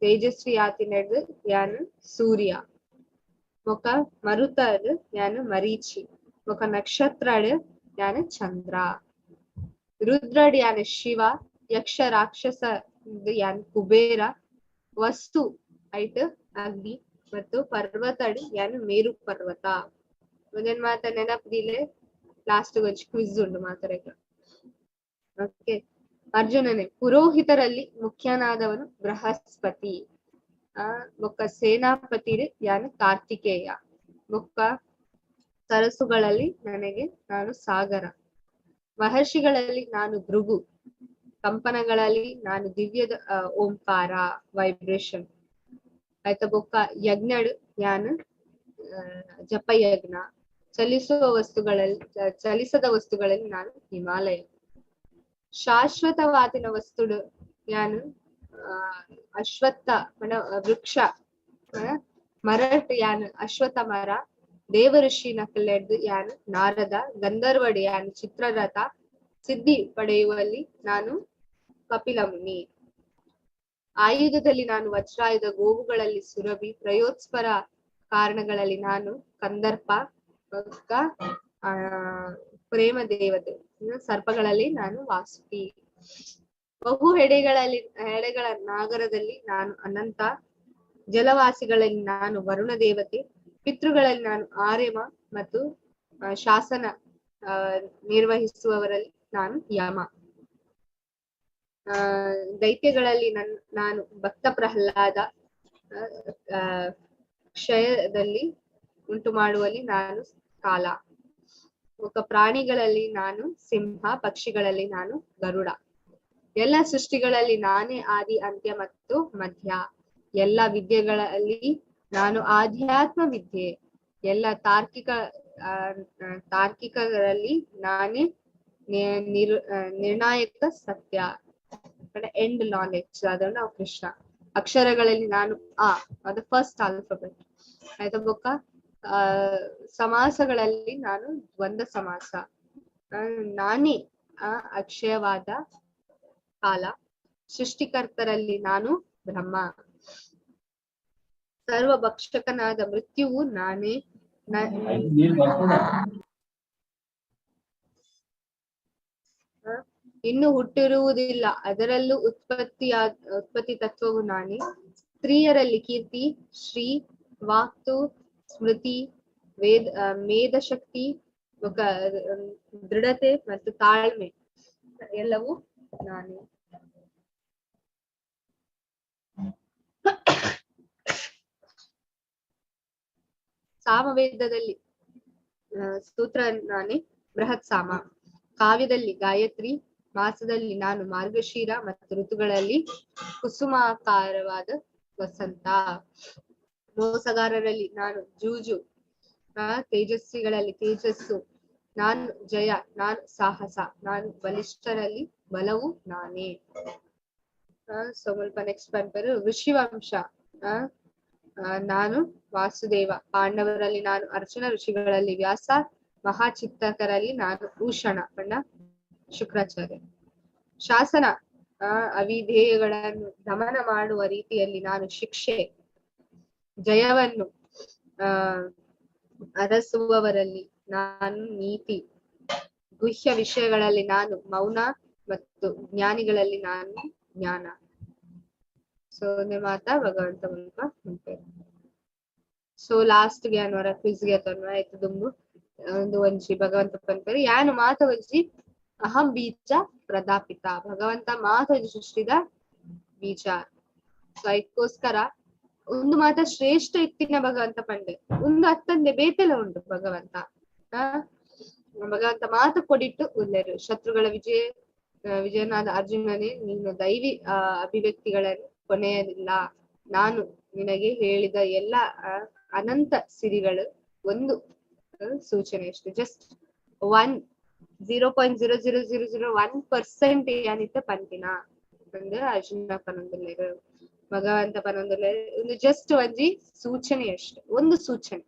S1: ತೇಜಸ್ವಿ ಆತಿನಡ್ ಯಾನ್ ಸೂರ್ಯ. ಬೊಕ್ಕ ಮರುತಡ್ ಯಾನ್ ಮರೀಚಿ. ಬೊಕ್ಕ ನಕ್ಷತ್ರಡ್ ಯಾನ್ ಚಂದ್ರ. ರುದ್ರಡ್ ಯಾನ್ ಶಿವ. ಯಕ್ಷ ರಾಕ್ಷಸ ಯಾನ್ ಕುಬೇರ. ವಸ್ತು ಐಟ್ ಅಗ್ನಿ ಮತ್ತು ಪರ್ವತಡ್ ಯಾನ್ ಮೇರು ಪರ್ವತ. ಒಂದೊಂದ್ ಮಾತ ನೆನಪದಿಲೆ ಲಾಸ್ಟ್ ಒಂಜಿ ಕ್ವಿಜ್ ಉಂಡು ಮಾತಾಡಕ್ಕೆ. ಓಕೆ, ಅರ್ಜುನನೇ ಪುರೋಹಿತರಲ್ಲಿ ಮುಖ್ಯನಾದವನು ಬೃಹಸ್ಪತಿ. ಬೊಕ್ಕ ಸೇನಾಪತಿ ಯಾನ್ ಕಾರ್ತಿಕೇಯ. ಬೊಕ್ಕ ಸರಸುಗಳಲ್ಲಿ ನನಗೆ ನಾನು ಸಾಗರ. ಮಹರ್ಷಿಗಳಲ್ಲಿ ನಾನು ಭೃಗು. ಕಂಪನಗಳಲ್ಲಿ ನಾನು ದಿವ್ಯದ ಓಂಕಾರ ವೈಬ್ರೇಷನ್ ಆಯ್ತಾ. ಬೊಕ್ಕ ಯಜ್ಞಡ್ ಯಾನ್ ಜಪಯಜ್ಞ. ಚಲಿಸುವ ವಸ್ತುಗಳಲ್ಲಿ, ಚಲಿಸದ ವಸ್ತುಗಳಲ್ಲಿ ನಾನು ಹಿಮಾಲಯ. ಶಾಶ್ವತವಾದಿನ ವಸ್ತುಡು ಯಾನು ಅಶ್ವತ್ಥ ಮನ ವೃಕ್ಷ, ಮರಟ್ ಯಾನ್ ಅಶ್ವತ್ಥ ಮರ. ದೇವಋಷಿ ನಕಲೆಡ್ದು ಯಾನ್ ನಾರದ. ಗಂಧರ್ವಡ್ ಯಾನ್ ಚಿತ್ರರಥ. ಸಿದ್ಧಿ ಪಡೆಯುವಲ್ಲಿ ನಾನು ಕಪಿಲ ಮುನಿ. ಆಯುಧದಲ್ಲಿ ನಾನು ವಜ್ರಾಯುಧ. ಗೋವುಗಳಲ್ಲಿ ಸುರಭಿ. ಪ್ರಯೋತ್ಸ್ಪರ ಕಾರಣಗಳಲ್ಲಿ ನಾನು ಕಂದರ್ಪ. ಆ ಪ್ರೇಮ ದೇವತೆ. ಸರ್ಪಗಳಲ್ಲಿ ನಾನು ವಾಸುಕಿ. ಬಹು ಹೆಡೆಗಳಲ್ಲಿ ಹೆಡೆಗಳ ನಾಗರದಲ್ಲಿ ನಾನು ಅನಂತ. ಜಲವಾಸಿಗಳಲ್ಲಿ ನಾನು ವರುಣ ದೇವತೆ. ಪಿತೃಗಳಲ್ಲಿ ನಾನು ಆರ್ಯಮ ಮತ್ತು ಶಾಸನ ನಿರ್ವಹಿಸುವವರಲ್ಲಿ ನಾನು ಯಮ. ದೈತ್ಯಗಳಲ್ಲಿ ನಾನು ಭಕ್ತ ಪ್ರಹ್ಲಾದ. ಕ್ಷಯದಲ್ಲಿ ಉಂಟು ಮಾಡುವಲ್ಲಿ ನಾನು ಕಾಲ. ಒಕ್ಕ ಪ್ರಾಣಿಗಳಲ್ಲಿ ನಾನು ಸಿಂಹ. ಪಕ್ಷಿಗಳಲ್ಲಿ ನಾನು ಗರುಡ. ಎಲ್ಲ ಸೃಷ್ಟಿಗಳಲ್ಲಿ ನಾನೇ ಆದಿ, ಅಂತ್ಯ ಮತ್ತು ಮಧ್ಯ. ಎಲ್ಲ ವಿದ್ಯೆಗಳಲ್ಲಿ ನಾನು ಆಧ್ಯಾತ್ಮ ವಿದ್ಯೆ. ಎಲ್ಲ ತಾರ್ಕಿಕರಲ್ಲಿ ನಾನೇ ನಿರ್ಣಾಯಕ ಸತ್ಯ, ಎಂಡ್ ನಾಲೆಡ್ಜ್ ಅದನ್ನು ನಾವು ಕೃಷ್ಣ. ಅಕ್ಷರಗಳಲ್ಲಿ ನಾನು ಆ, ಅದು ಫಸ್ಟ್ ಆಲ್ಫಬೆಟ್ ಆಯ್ತಾ. ಬೊಕ್ಕ ಸಮಾಸಗಳಲ್ಲಿ ನಾನು ದ್ವಂದ್ವ ಸಮಾಸ. ನಾನೇ ಅಕ್ಷಯವಾದ ಕಾಲ. ಸೃಷ್ಟಿಕರ್ತರಲ್ಲಿ ನಾನು ಬ್ರಹ್ಮ. ಸರ್ವಭಕ್ಷಕನಾದ ಮೃತ್ಯುವು ನಾನೇ. ಇನ್ನು ಹುಟ್ಟಿರುವುದಿಲ್ಲ, ಅದರಲ್ಲೂ ಉತ್ಪತ್ತಿ ತತ್ವವು ನಾನೇ. ಸ್ತ್ರೀಯರಲ್ಲಿ ಕೀರ್ತಿ, ಶ್ರೀ, ವಾಕ್ತು, ಸ್ಮೃತಿ, ವೇದ, ಮೇಧಶಕ್ತಿ, ದೃಢತೆ ಮತ್ತು ತಾಳ್ಮೆ ಎಲ್ಲವೂ ನಾನೇ. ಸಾಮವೇದದಲ್ಲಿ ಸೂತ್ರ ನಾನೇ, ಬೃಹತ್ ಸಾಮ. ಕಾವ್ಯದಲ್ಲಿ ಗಾಯತ್ರಿ, ಮಾಸದಲ್ಲಿ ನಾನು ಮಾರ್ಗಶಿರ ಮತ್ತು ಋತುಗಳಲ್ಲಿ ಕುಸುಮಾಕಾರವಾದ ವಸಂತ. ಮೋಸಗಾರರಲ್ಲಿ ನಾನು ಜೂಜು, ತೇಜಸ್ವಿಗಳಲ್ಲಿ ತೇಜಸ್ಸು ನಾನು, ಜಯ ನಾನು, ಸಾಹಸ ನಾನು, ಬಲಿಷ್ಠರಲ್ಲಿ ಬಲವು ನಾನೇ. ಸ್ವಲ್ಪ ನೆಕ್ಸ್ಟ್ ಪನ್ಪರು ಋಷಿವಂಶ. ನಾನು ವಾಸುದೇವ. ಪಾಂಡವರಲ್ಲಿ ನಾನು ಅರ್ಜುನ, ಋಷಿಗಳಲ್ಲಿ ವ್ಯಾಸ, ಮಹಾಚಿತ್ತಕರಲ್ಲಿ ನಾನು ಭೂಷಣ ಬಣ್ಣ ಶುಕ್ರಾಚಾರ್ಯ. ಶಾಸನ ಅವಿಧೇಯಗಳನ್ನು ದಮನ ಮಾಡುವ ರೀತಿಯಲ್ಲಿ ನಾನು ಶಿಕ್ಷೆ. ಜಯವನ್ನು ಅರಸುವವರಲ್ಲಿ ನಾನು ನೀತಿ. ಗುಹ್ಯ ವಿಷಯಗಳಲ್ಲಿ ನಾನು ಮೌನ ಮತ್ತು ಜ್ಞಾನಿಗಳಲ್ಲಿ ನಾನು ಜ್ಞಾನ. ಸೊ ಮಾತಾ ಭಗವಂತ ಮೂಲಕ. ಸೊ ಲಾಸ್ಟ್ ಗೆ ಅನ್ವರ ಕ್ವಿಜ್ ಗೆ ಆಯ್ತು ದುಂಬು ಒಂದು ಒಂಜಿ ಭಗವಂತ ಪನ್ಪೆರ್ ಯಾನು ಮಾತ ಒಂಜಿ ಅಹಂ ಬೀಜ ಪ್ರದಾಪಿತ. ಭಗವಂತ ಮಾತ ಒಂಜಿ ಸೃಷ್ಟಿದ ಬೀಜ. ಸೊ ಅದಕ್ಕೋಸ್ಕರ ಒಂದು ಮಾತ ಶ್ರೇಷ್ಠ ಇತ್ತಿನ ಭಗವಂತ ಪಂಡೆ ಒಂದು ಅತ್ತಂದೆ ಬೇತೆಲ ಉಂಟು ಭಗವಂತ. ಭಗವಂತ ಮಾತ ಕೊಡಿಟ್ಟು ಉಲ್ಲೇರು. ಶತ್ರುಗಳ ವಿಜಯನಾದ ಅರ್ಜುನನೇ, ನೀನು ದೈವಿ ಅಭಿವ್ಯಕ್ತಿಗಳನ್ನು ಕೊನೆಯದಿಲ್ಲ. ನಾನು ನಿನಗೆ ಹೇಳಿದ ಎಲ್ಲ ಅನಂತ ಸಿರಿಗಳು ಒಂದು ಸೂಚನೆ ಅಷ್ಟೇ. ಜಸ್ಟ್ 1 0.00001% ಏನಿತ್ತ ಪಂತಿನ ಅಂದ್ರೆ ಅರ್ಜುನ ಪನೊಂದುಲ್ಲೆರ್, ಭಗವಂತ ಪನೊಂದುಲ್ಲೆರ್. ಒಂದು ಜಸ್ಟ್ ಒಂಜಿ ಸೂಚನೆ ಅಷ್ಟೇ, ಒಂದು ಸೂಚನೆ.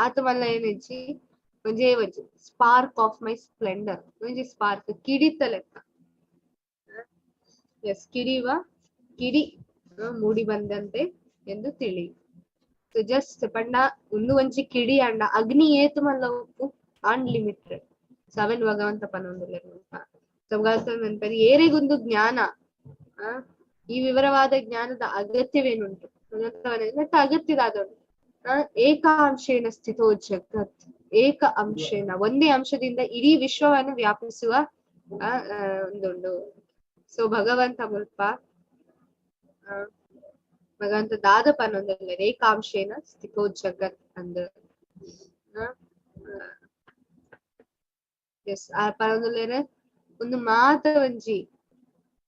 S1: ಆತ ಮಲ್ಲ ಏನಿಜ್ಜಿ, ಒಂಜೇ ಒಂಜಿ ಸ್ಪಾರ್ಕ್ ಆಫ್ my Splendor, ಒಂಜಿ ಸ್ಪಾರ್ಕ್ ಕಿಡಿತ ಲೆಕ್ಕ. ಎಸ್, ಕಿಡಿವ ಕಿಡಿ ಮೂಡಿ ಬಂದಂತೆ ಎಂದು ತಿಳಿ. ಜಸ್ಟ್ ಪಂಡ ಒಂದು ಒಂಜಿ ಕಿಡಿ ಅಂಡ ಅಗ್ನಿ ಏತು ಮಲ್ಲ ಉಪ್ಪು ಅನ್ಲಿಮಿಟೆಡ್. ಸೆವೆನ್ ಭಗವಂತ ಪನೊಂದುಲ್ಲೆರ್ ಮುಲ್ಪ. ಭಗವಂತ ಪನ್ಪೆರ್ ಏರೆಗೊಂದು ಜ್ಞಾನ, ಈ ವಿವರವಾದ ಜ್ಞಾನದ ಅಗತ್ಯವೇನುಂಟು? ಭಗವಂತ ಅಗತ್ಯದಾದವನು. ಏಕಾಂಶೇನ ಸ್ಥಿತೋ ಜಗತ್. ಏಕ ಅಂಶೇನ, ಒಂದೇ ಅಂಶದಿಂದ ಇಡೀ ವಿಶ್ವವನ್ನು ವ್ಯಾಪಿಸುವ ಒಂದುಂಡು. ಸೊ ಭಗವಂತ ಮುಲ್ಪ ಭಗವಂತ ದಾದ ಪನೊಂದುಲ್ಲೆರ್ ಏಕಾಂಶೇನ ಸ್ಥಿತೋ ಜಗತ್ ಅಂದ್. ಎಸ್, ಆ ಪರೊಂದುಲ್ಲೆರ್ ಉಂದು ಮಾತ ಒಂಜಿ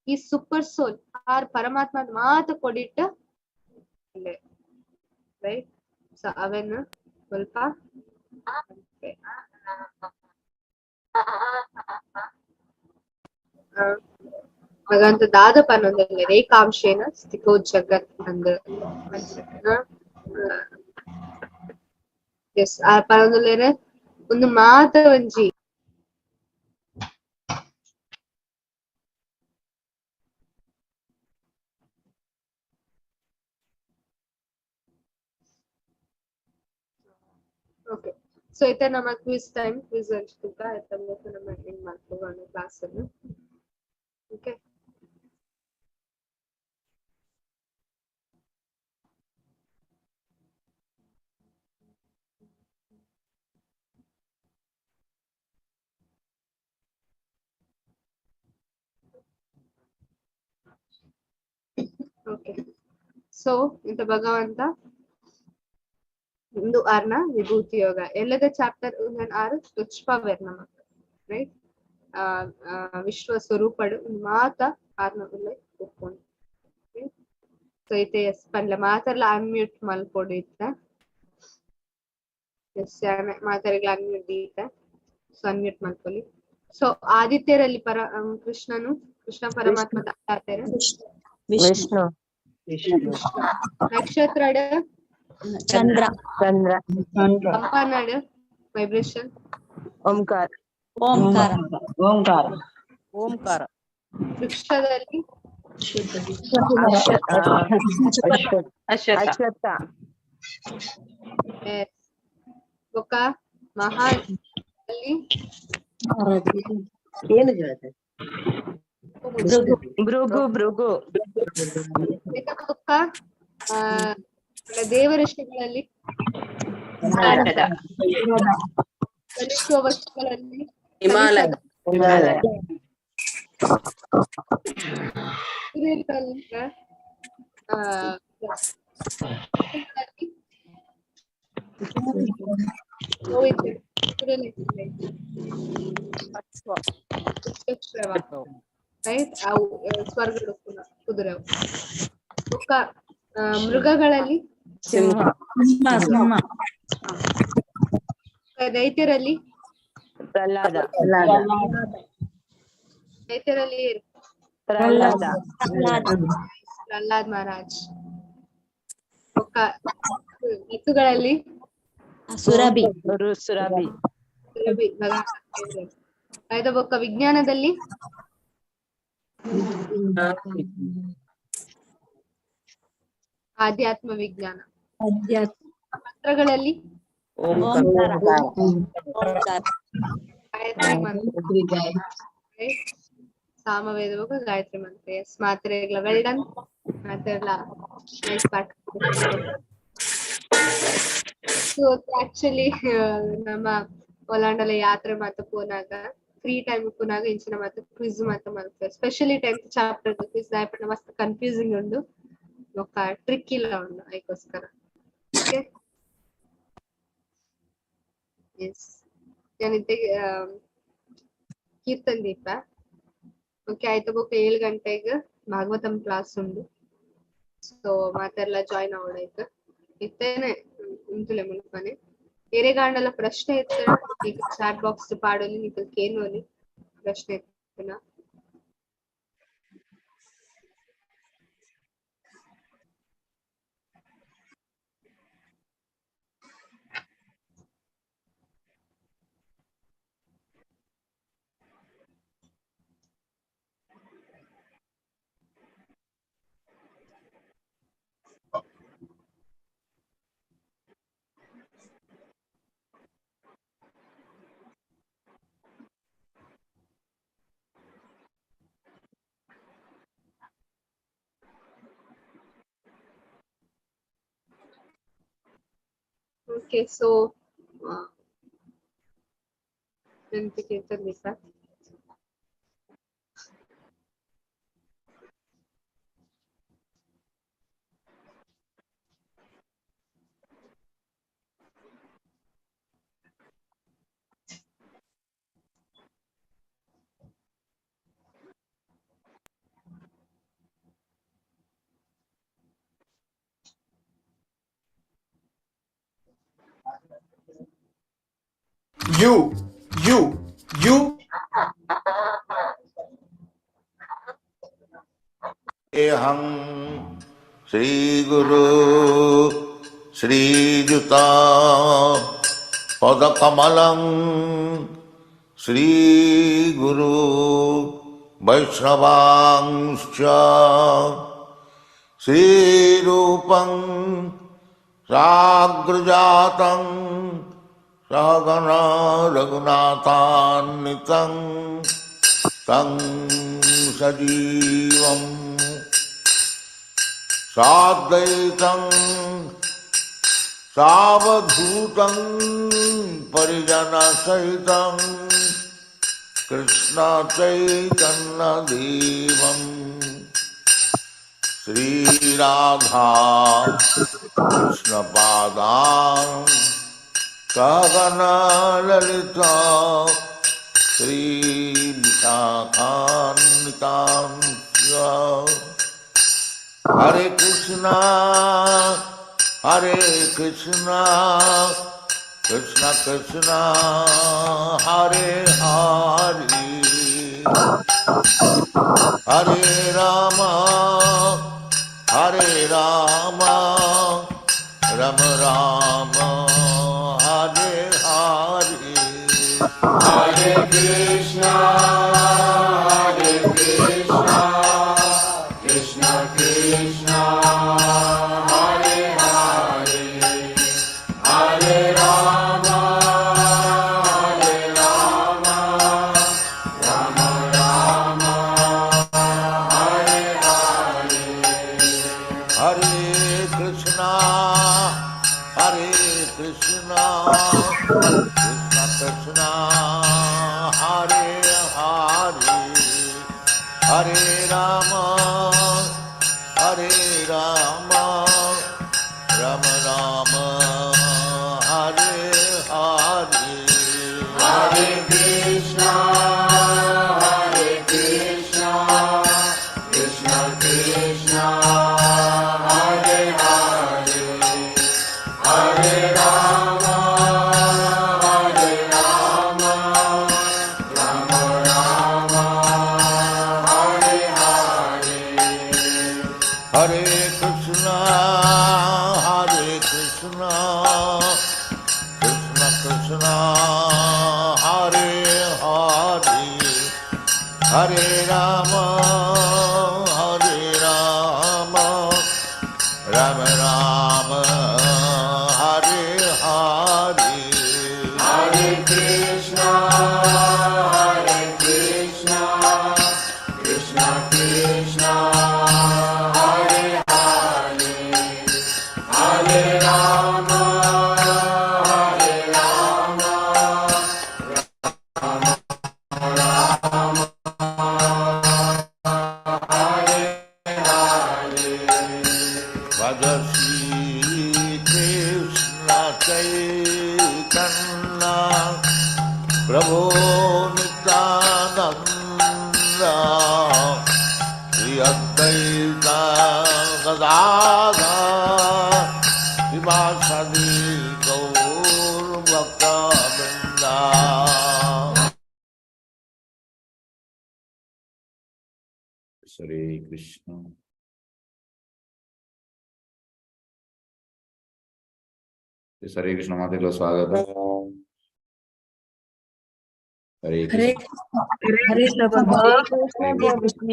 S1: ಈ ಸೂಪರ್ ಸೋಲ್ ಆರ್ ಪರಮಾತ್ಮ ಮಾತ ಕೊಡಿಟ್ಟ, ರೈಟ್? ಸೊ ಅವೆನ್ ಸ್ವಲ್ಪ ಭಗವಂತ ದಾದ ಪನ್ನೊಂದುಲ್ಲೆರ್ ಏಕಾಂಶೇನ ಸ್ಥಿತೋ ಜಗತ್ ಅಂದ್. ಎಸ್, ಆ ಪನೊಂದುಲ್ಲೆರ್ ಉಂದು ಮಾತ ಒಂಜಿ ಓಕೆ. ಸೊ ಇತ್ತೆ ನಮ್ಮ ಕ್ವಿಜ್ ಟೈಮ್, ಕ್ವಿಜ್ ಹಂಚ್ತುಕ ಆಯ್ತಾ? ನಮ್ಮ ಎಂಡ್ ಮಾಡ್ಕೋಣ ಕ್ಲಾಸ್ ಅನ್ನು. ಓಕೆ ಓಕೆ, ಸೊ ಇಂತ ಭಗವಂತ ಇಂದು ಆರ್ನ ವಿಭೂತಿ ಯೋಗ ಎಲ್ಲದ ಚಾಪ್ಟರ್ ಉಂದೆನ್ ಆರ್ ತುಚ್ಪವೆರ್ ನಮಕ್, ರೈಟ್? ವಿಶ್ವ ಸ್ವರೂಪಡು ಮಾತ ಆರ್ನ ಉಲ್ಲೆ ಉಪ್ಪುಂಡು. ಸೊ ಇತ್ತೆ ಎಸ್ ಪನ್ಲೆ, ಮಾತೆರ್ಲ ಅನ್ಮ್ಯೂಟ್ ಮಲ್ಪೊಡು ಇತ್ತ. ಎಸ್, ಮಾತೆರೆಗ್ಲ ಅನ್ಮ್ಯೂಟ್ ದೀತ. ಸೊ ಅನ್ಮ್ಯೂಟ್ ಮಲ್ಪೊಲಿ. ಸೊ ಆದಿತ್ಯರಲ್ಲಿ ಪರ ಕೃಷ್ಣನು, ಕೃಷ್ಣ ಪರಮಾತ್ಮ ತಾತೇರು?
S4: ವಿಷ್ಣು.
S3: ವಿಷ್ಣು.
S2: ವಿಷ್ಣು.
S1: ನಕ್ಷತ್ರಡ್?
S4: ಚಂದ್ರ.
S3: ಚಂದ್ರ.
S2: ಚಂದ್ರ.
S1: ಕಂಪನಾಡ್ ವೈಬ್ರೇಷನ್?
S3: ಓಂಕಾರ.
S4: ಓಂಕಾರ.
S2: ಓಂಕಾರ.
S5: ಓಂಕಾರ.
S1: ವೃಕ್ಷದಲ್ಲಿ?
S2: ಅಶ್ವತ್ಥ.
S5: ಅಶ್ವತ್ಥ.
S3: ಅಶ್ವತ್ಥ.
S1: Yes. ಬೊಕ್ಕ ಮಹಾನ್ ಅಲ್ಲಿ?
S2: ಏನು ಜಾತೆ?
S4: ಭೃಗು.
S3: ಭೃಗು, ಭೃಗು.
S1: ಬೊಕ್ಕ ದೇವ ಋಷಿಗಳಲ್ಲಿ?
S5: ನಾರದ.
S1: ಚಲಿಸುವ ವಸ್ತುಗಳಲ್ಲಿ?
S5: ಹಿಮಾಲಯ.
S2: ಹಿಮಾಲಯ.
S1: ಸೂರ್ಯನಲ್ಲಿ, ರೈಟ್, ಅವು ಸ್ವರ್ಗದ ಕುದುರೆ. ಬೊಕ್ಕ ಮೃಗಗಳಲ್ಲಿ?
S3: ಸಿಂಹ.
S4: ಸಿಂಹ, ಸಿಂಹ.
S1: ದೈತ್ಯರಲ್ಲಿ?
S3: ಪ್ರಹ್ಲಾದ.
S1: ದೈತ್ಯರಲ್ಲಿ?
S3: ಪ್ರಹ್ಲಾದ.
S4: ಪ್ರಹ್ಲಾದ.
S1: ಪ್ರಹ್ಲಾದ್ ಮಹಾರಾಜ್. ಬೊಕ್ಕ ಋತುಗಳಲ್ಲಿ?
S4: ಸುರಭಿ.
S3: ಸುರಭಿ.
S1: ಸುರಭಿ, ಭಗವಂತ favorite. ಆಯ್ತಾ? ಬೊಕ್ಕ ವಿಜ್ಞಾನದಲ್ಲಿ? ಆಧ್ಯಾತ್ಮ ವಿಜ್ಞಾನ.
S4: ಅಧ್ಯಾತ್ಮ.
S1: ಮಂತ್ರಗಳಲ್ಲಿ?
S4: ಓಂಕಾರ, ಓಂಕಾರ.
S1: ಗಾಯತ್ರಿ ಮಂತ್ರ, right? Samaveda ಬೊಕ್ಕ ಗಾಯತ್ರಿ ಮಂತ್ರ. ಎಸ್, ಮಾತ್ರೆಗಳ ವೆಲ್ ಡನ್. ಮಾತೆರ್ಲ ನೈಸ್ ಪಾಠ. ಸೊ ಆಕ್ಚುಲಿ ನಮ್ಮ ಒಲಾಂಡಲ ಯಾತ್ರೆ ಮಾತ ಪೋನಾಗ, ಫ್ರೀ ಟೈಮ್ ಉಪ್ಪುನಾಗ ಇಂಚಿನ ಮಾತ ಕ್ವಿಜ್ ಮಾತ ಮಲ್ಪುವೆರ್. ಸ್ಪೆಷಲಿ 10th chapter quiz ದಾಯೆ ಮಸ್ತ್ ಕನ್ಫ್ಯೂಸಿಂಗ್ ಉಂಡು ಬೊಕ್ಕ ಟ್ರಿಕ್ ಇಲ್ಲ ಉಂಡು, ಐಕೋಸ್ಕರ. ಓಕೆ, ಎಸ್, ಯಾನಿತ್ತೆ ಕೀರ್ತನ್ ದೀಪ. ಓಕೆ, ಆಯ್ತು. ಬೊಕ್ಕ 7 ಗಂಟೆಗ್ ಭಾಗವತಂ ಕ್ಲಾಸ್ ಉಂಡು. ಸೊ ಮಾತೆರ್ಲ ಜಾಯಿನ್ ಆವೊಡಾಯ್ತು. ಇತ್ತೇನೆ ಉಂತುಲೆ ಮುಲ್ಪನೆ. ಏರೆಗಾಂಡಲ ಪ್ರಶ್ನೆ ಇತ್ತ ಈಗ ಚಾಟ್ ಬಾಕ್ಸ್ ಪಾಡೊಲಿ, ನಿಕಲ್ ಕೇನೊಲಿ ಪ್ರಶ್ನೆ ಇತ್ತನ. ಓಕೆ, ಸೊ ಕೀರ್ತನ್ ದೀಪ.
S6: U U U
S7: अहं श्रीगुरु श्रीयुता पदकमलं श्रीगुरु वैष्णवांश्च श्रीरूपं साग्रजातं सहगण रघुनाथान्वितं तं सजीवम् साद्वैतं सावधूतं परिजनसहितं कृष्णचैतन्यदेवं Shri Radha कृष्णपादान् सहगण Lalita श्रीविशाखान्वितांश्च। Hare Krishna, Hare Krishna, Krishna Krishna, Hare Hare, Hare Rama, Hare Rama, Rama Rama, Hare Hare.
S6: Hare Krishna, Hare Krishna, Krishna Krishna, Hare Hare, Hare Rama, Hare Rama, Rama Rama, Hare Hare.
S7: Hare Krishna, Hare Krishna, Krishna Krishna, Hare Hare, Hare Rama, Hare Rama, Rama Rama, Hare Hare.
S6: Hare Krishna, Hare Krishna, Krishna Krishna, Hare Hare, Hare Rama, Hare Rama, Rama Rama, Hare Hare.
S7: Hare Krishna, Hare Krishna, Krishna Krishna, Hare Hare, Hare Rama, Hare Rama, Rama Rama, Hare Hare.
S6: Hare Krishna, Hare Krishna, Krishna Krishna, Hare Hare, Hare Rama, Hare Rama, Rama Rama, Hare Hare.
S7: Bhaja Shri Krishna Chaitanya Prabhu Nityananda Shri Advaita Gadadhar Shrivasadi Gaur Bhakta Vrinda.
S8: Hare Krishna. Hare Krishna ಮಾತೆಗಳ ಸ್ವಾಗತ. ಹರೇ
S4: ಹರೇ
S8: ಕೃಷ್ಣ.
S4: ಹರೇ ಕೃಷ್ಣ ಪ್ರಭು.
S8: Hare Krishna.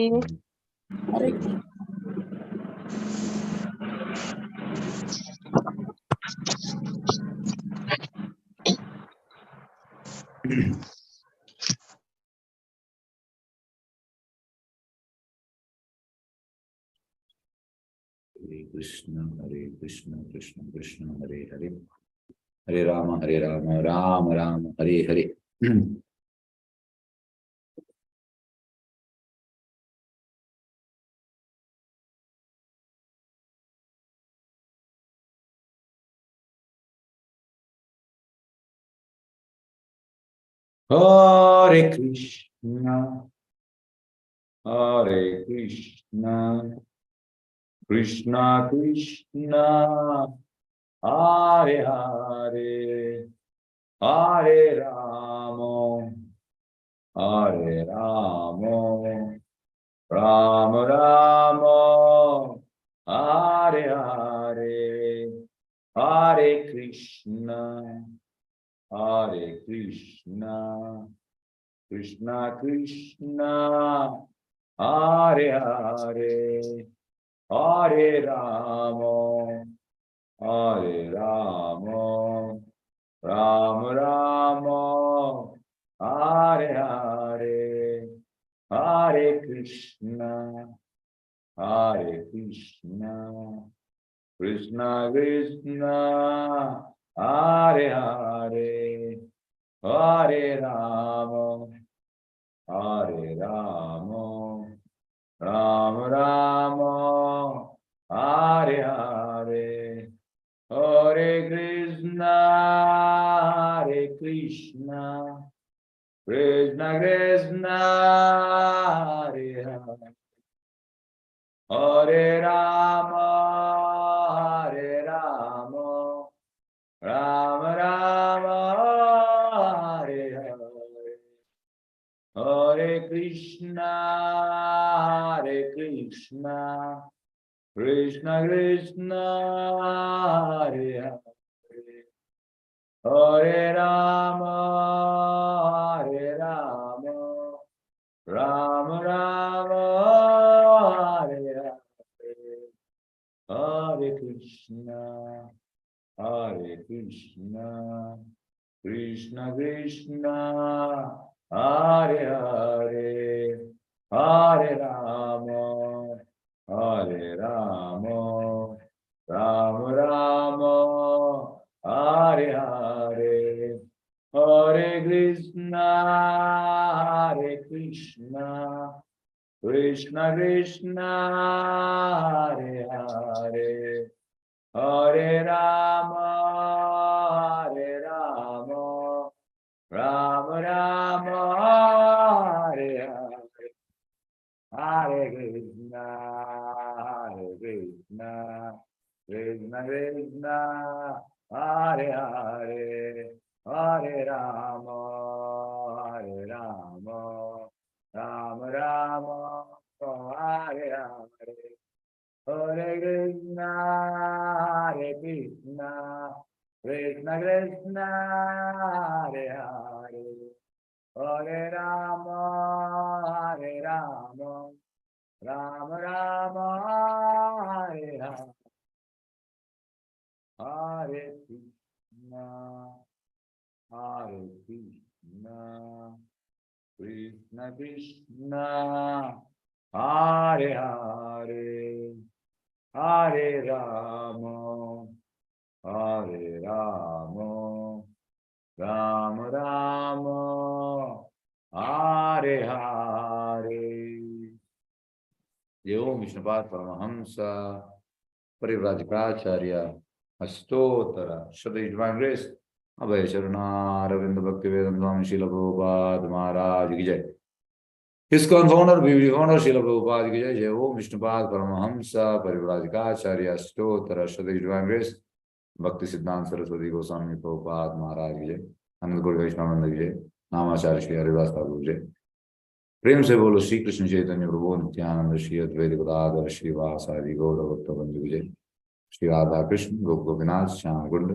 S8: Hare Krishna, Hare Krishna, Krishna Krishna, Hare Hare, Hare Rama, Hare Rama, Rama Rama, Hare Hare. Hare Krishna, Hare Krishna, Krishna Krishna, Hare Hare, Hare Rama, Hare Rama, Rama Rama, Hare Hare, Hare Krishna, Hare Krishna, Krishna Krishna, Hare Hare, Hare Rama, Hare Rama, Rama Rama, Hare Hare, Hare Krishna, Hare Krishna, Krishna Krishna, Hare Hare, Hare Rama, Hare Rama, Rama Rama, Hare Hare, Hare Krishna, Hare Krishna, Krishna Krishna, Hare Hare, Hare Rama, Hare Rama, Rama Rama, Hare Hare, Hare Krishna, Hare Krishna, Krishna Krishna, Hare Hare, Hare Rama, Hare Rama, Rama Rama, Hare Hare, Hare Krishna, Hare Krishna, Krishna Krishna, Hare Hare, Hare Rama, Hare Rama, Rama Rama, Hare Hare, Hare Krishna, Hare Krishna, Krishna Krishna, Hare Hare, Hare Rama, Hare Rama, Rama Rama, Hare Hare, Hare Krishna, Hare Krishna, Krishna Krishna, Hare Hare, Hare Rama, Hare Rama, Rama Rama, Hare Hare, Hare Krishna, Hare Krishna, Krishna Krishna, Hare Hare, Hare Rama, Hare Rama, Rama Rama, Hare Hare, Hare Krishna, Hare Krishna, Krishna Krishna, Hare Hare, Hare Rama, Hare Rama, Rama Rama, Hare Hare. Jai Om Vishnupad Paramahamsa Parivrajakacharya Astottara Shata Divine Grace Abhay Charanaravinda Bhaktivedanta Swami Srila Prabhupada Maharaj ki jai. ISKCON founder, BBT founder, Srila Prabhupada ki jai. Jai Om Vishnupad Paramahamsa Parivrajakacharya Astottara Shata Divine Grace Bhakti Siddhanta Saraswati Goswami Prabhupada Maharaj की जय. अनंत कोटि वैष्णव की जय. नामाचार्य श्री हरिदास ठाकुर जय. प्रेम से बोलो श्री कृष्ण चैतन्य प्रभु नित्यानंद श्री अद्वैत गदाधर श्रीवासादि गौर भक्त बंधु की जय. श्री राधा कृष्ण गोप गोपीनाथ श्याम कुंड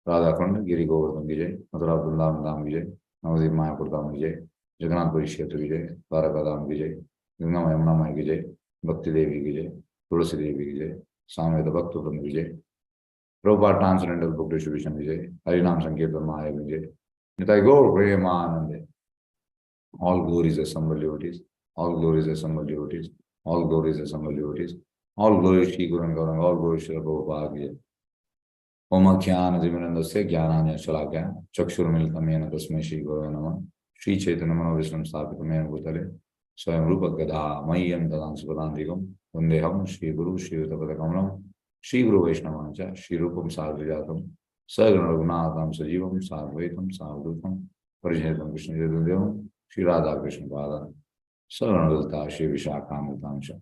S8: राधा कुंड गिरी गोवर्धन की जय. मथुरा वृंदावन धाम की जय. नवदीप मायापुर धाम की जय. जगन्नाथपुरी क्षेत्र की जय. द्वारका धाम की जय. गंगा यमुना माई की जय. भक्ति देवी की जय. तुलसी देवी की जय. सामवेद भक्त वृंद की जय. Prabhupada Transcendental Book Distribution की जय. Harinam Sankirtan Mahayagya की जय. Nitai Gaur Premanande. All glories assembled devotees, all glories assembled devotees, all glories assembled devotees, all glories Shri Guru and Gauranga, all glories Srila Prabhupada ki jai. Om Ajnana Timirandhasya Jnananjana Shalakaya Chakshurunmilitam Yena Tasmai Shri Gurave Namah. Shri Chaitanya Manovishnam Sthapitam Yena Bhutale Swayam Rupa Gada Mayyam Dadam Supadantikam Vandeham Shri Guru Shri Yutapatakamanam Shri Guru Vaishnavancha Shri Rupam Sadhvijatam Sagana Raghunatham Sajivam Sadvaitam Sadhutam Parijatam Krishna Chaitanya Shri Radha Krishna Pada Saranalita Shri Vishakhamritamsha.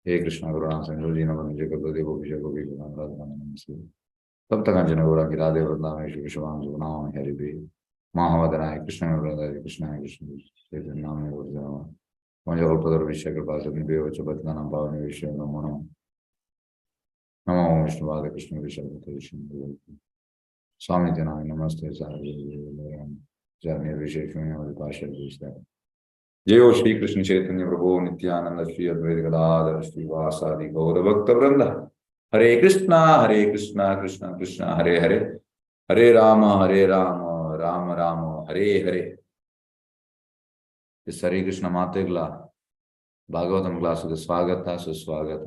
S8: He Krishna Karuna Sindhu Dina Bandhu Jagat Devo Vijay Gopi Radha Namaste. तप्त कांचन गौरांगी राधे वृंदावन विश्वाम नाम हरि भी महावदनाय कृष्ण वृंदाय कृष्णाय कृष्ण चैतन्य नाम वंशोल्पदर विश्व कृपा सन्निभ्यो च पतितानां पावने विश्व नमो नमः। नमो विष्णुपाद कृष्ण विश्व स्वामी जनाय नमस्ते सारे निर्विशेष जय हो श्री कृष्ण चैतन्य प्रभु नित्यानंद श्री अद्वैत गदाधर श्रीवासादि गौर भक्त वृंद। हरे कृष्णा कृष्णा कृष्णा हरे हरे, हरे राम राम राम हरे हरे। इस हरे कृष्ण मातेगला भागवतम क्लास स्वागत सुस्वागत।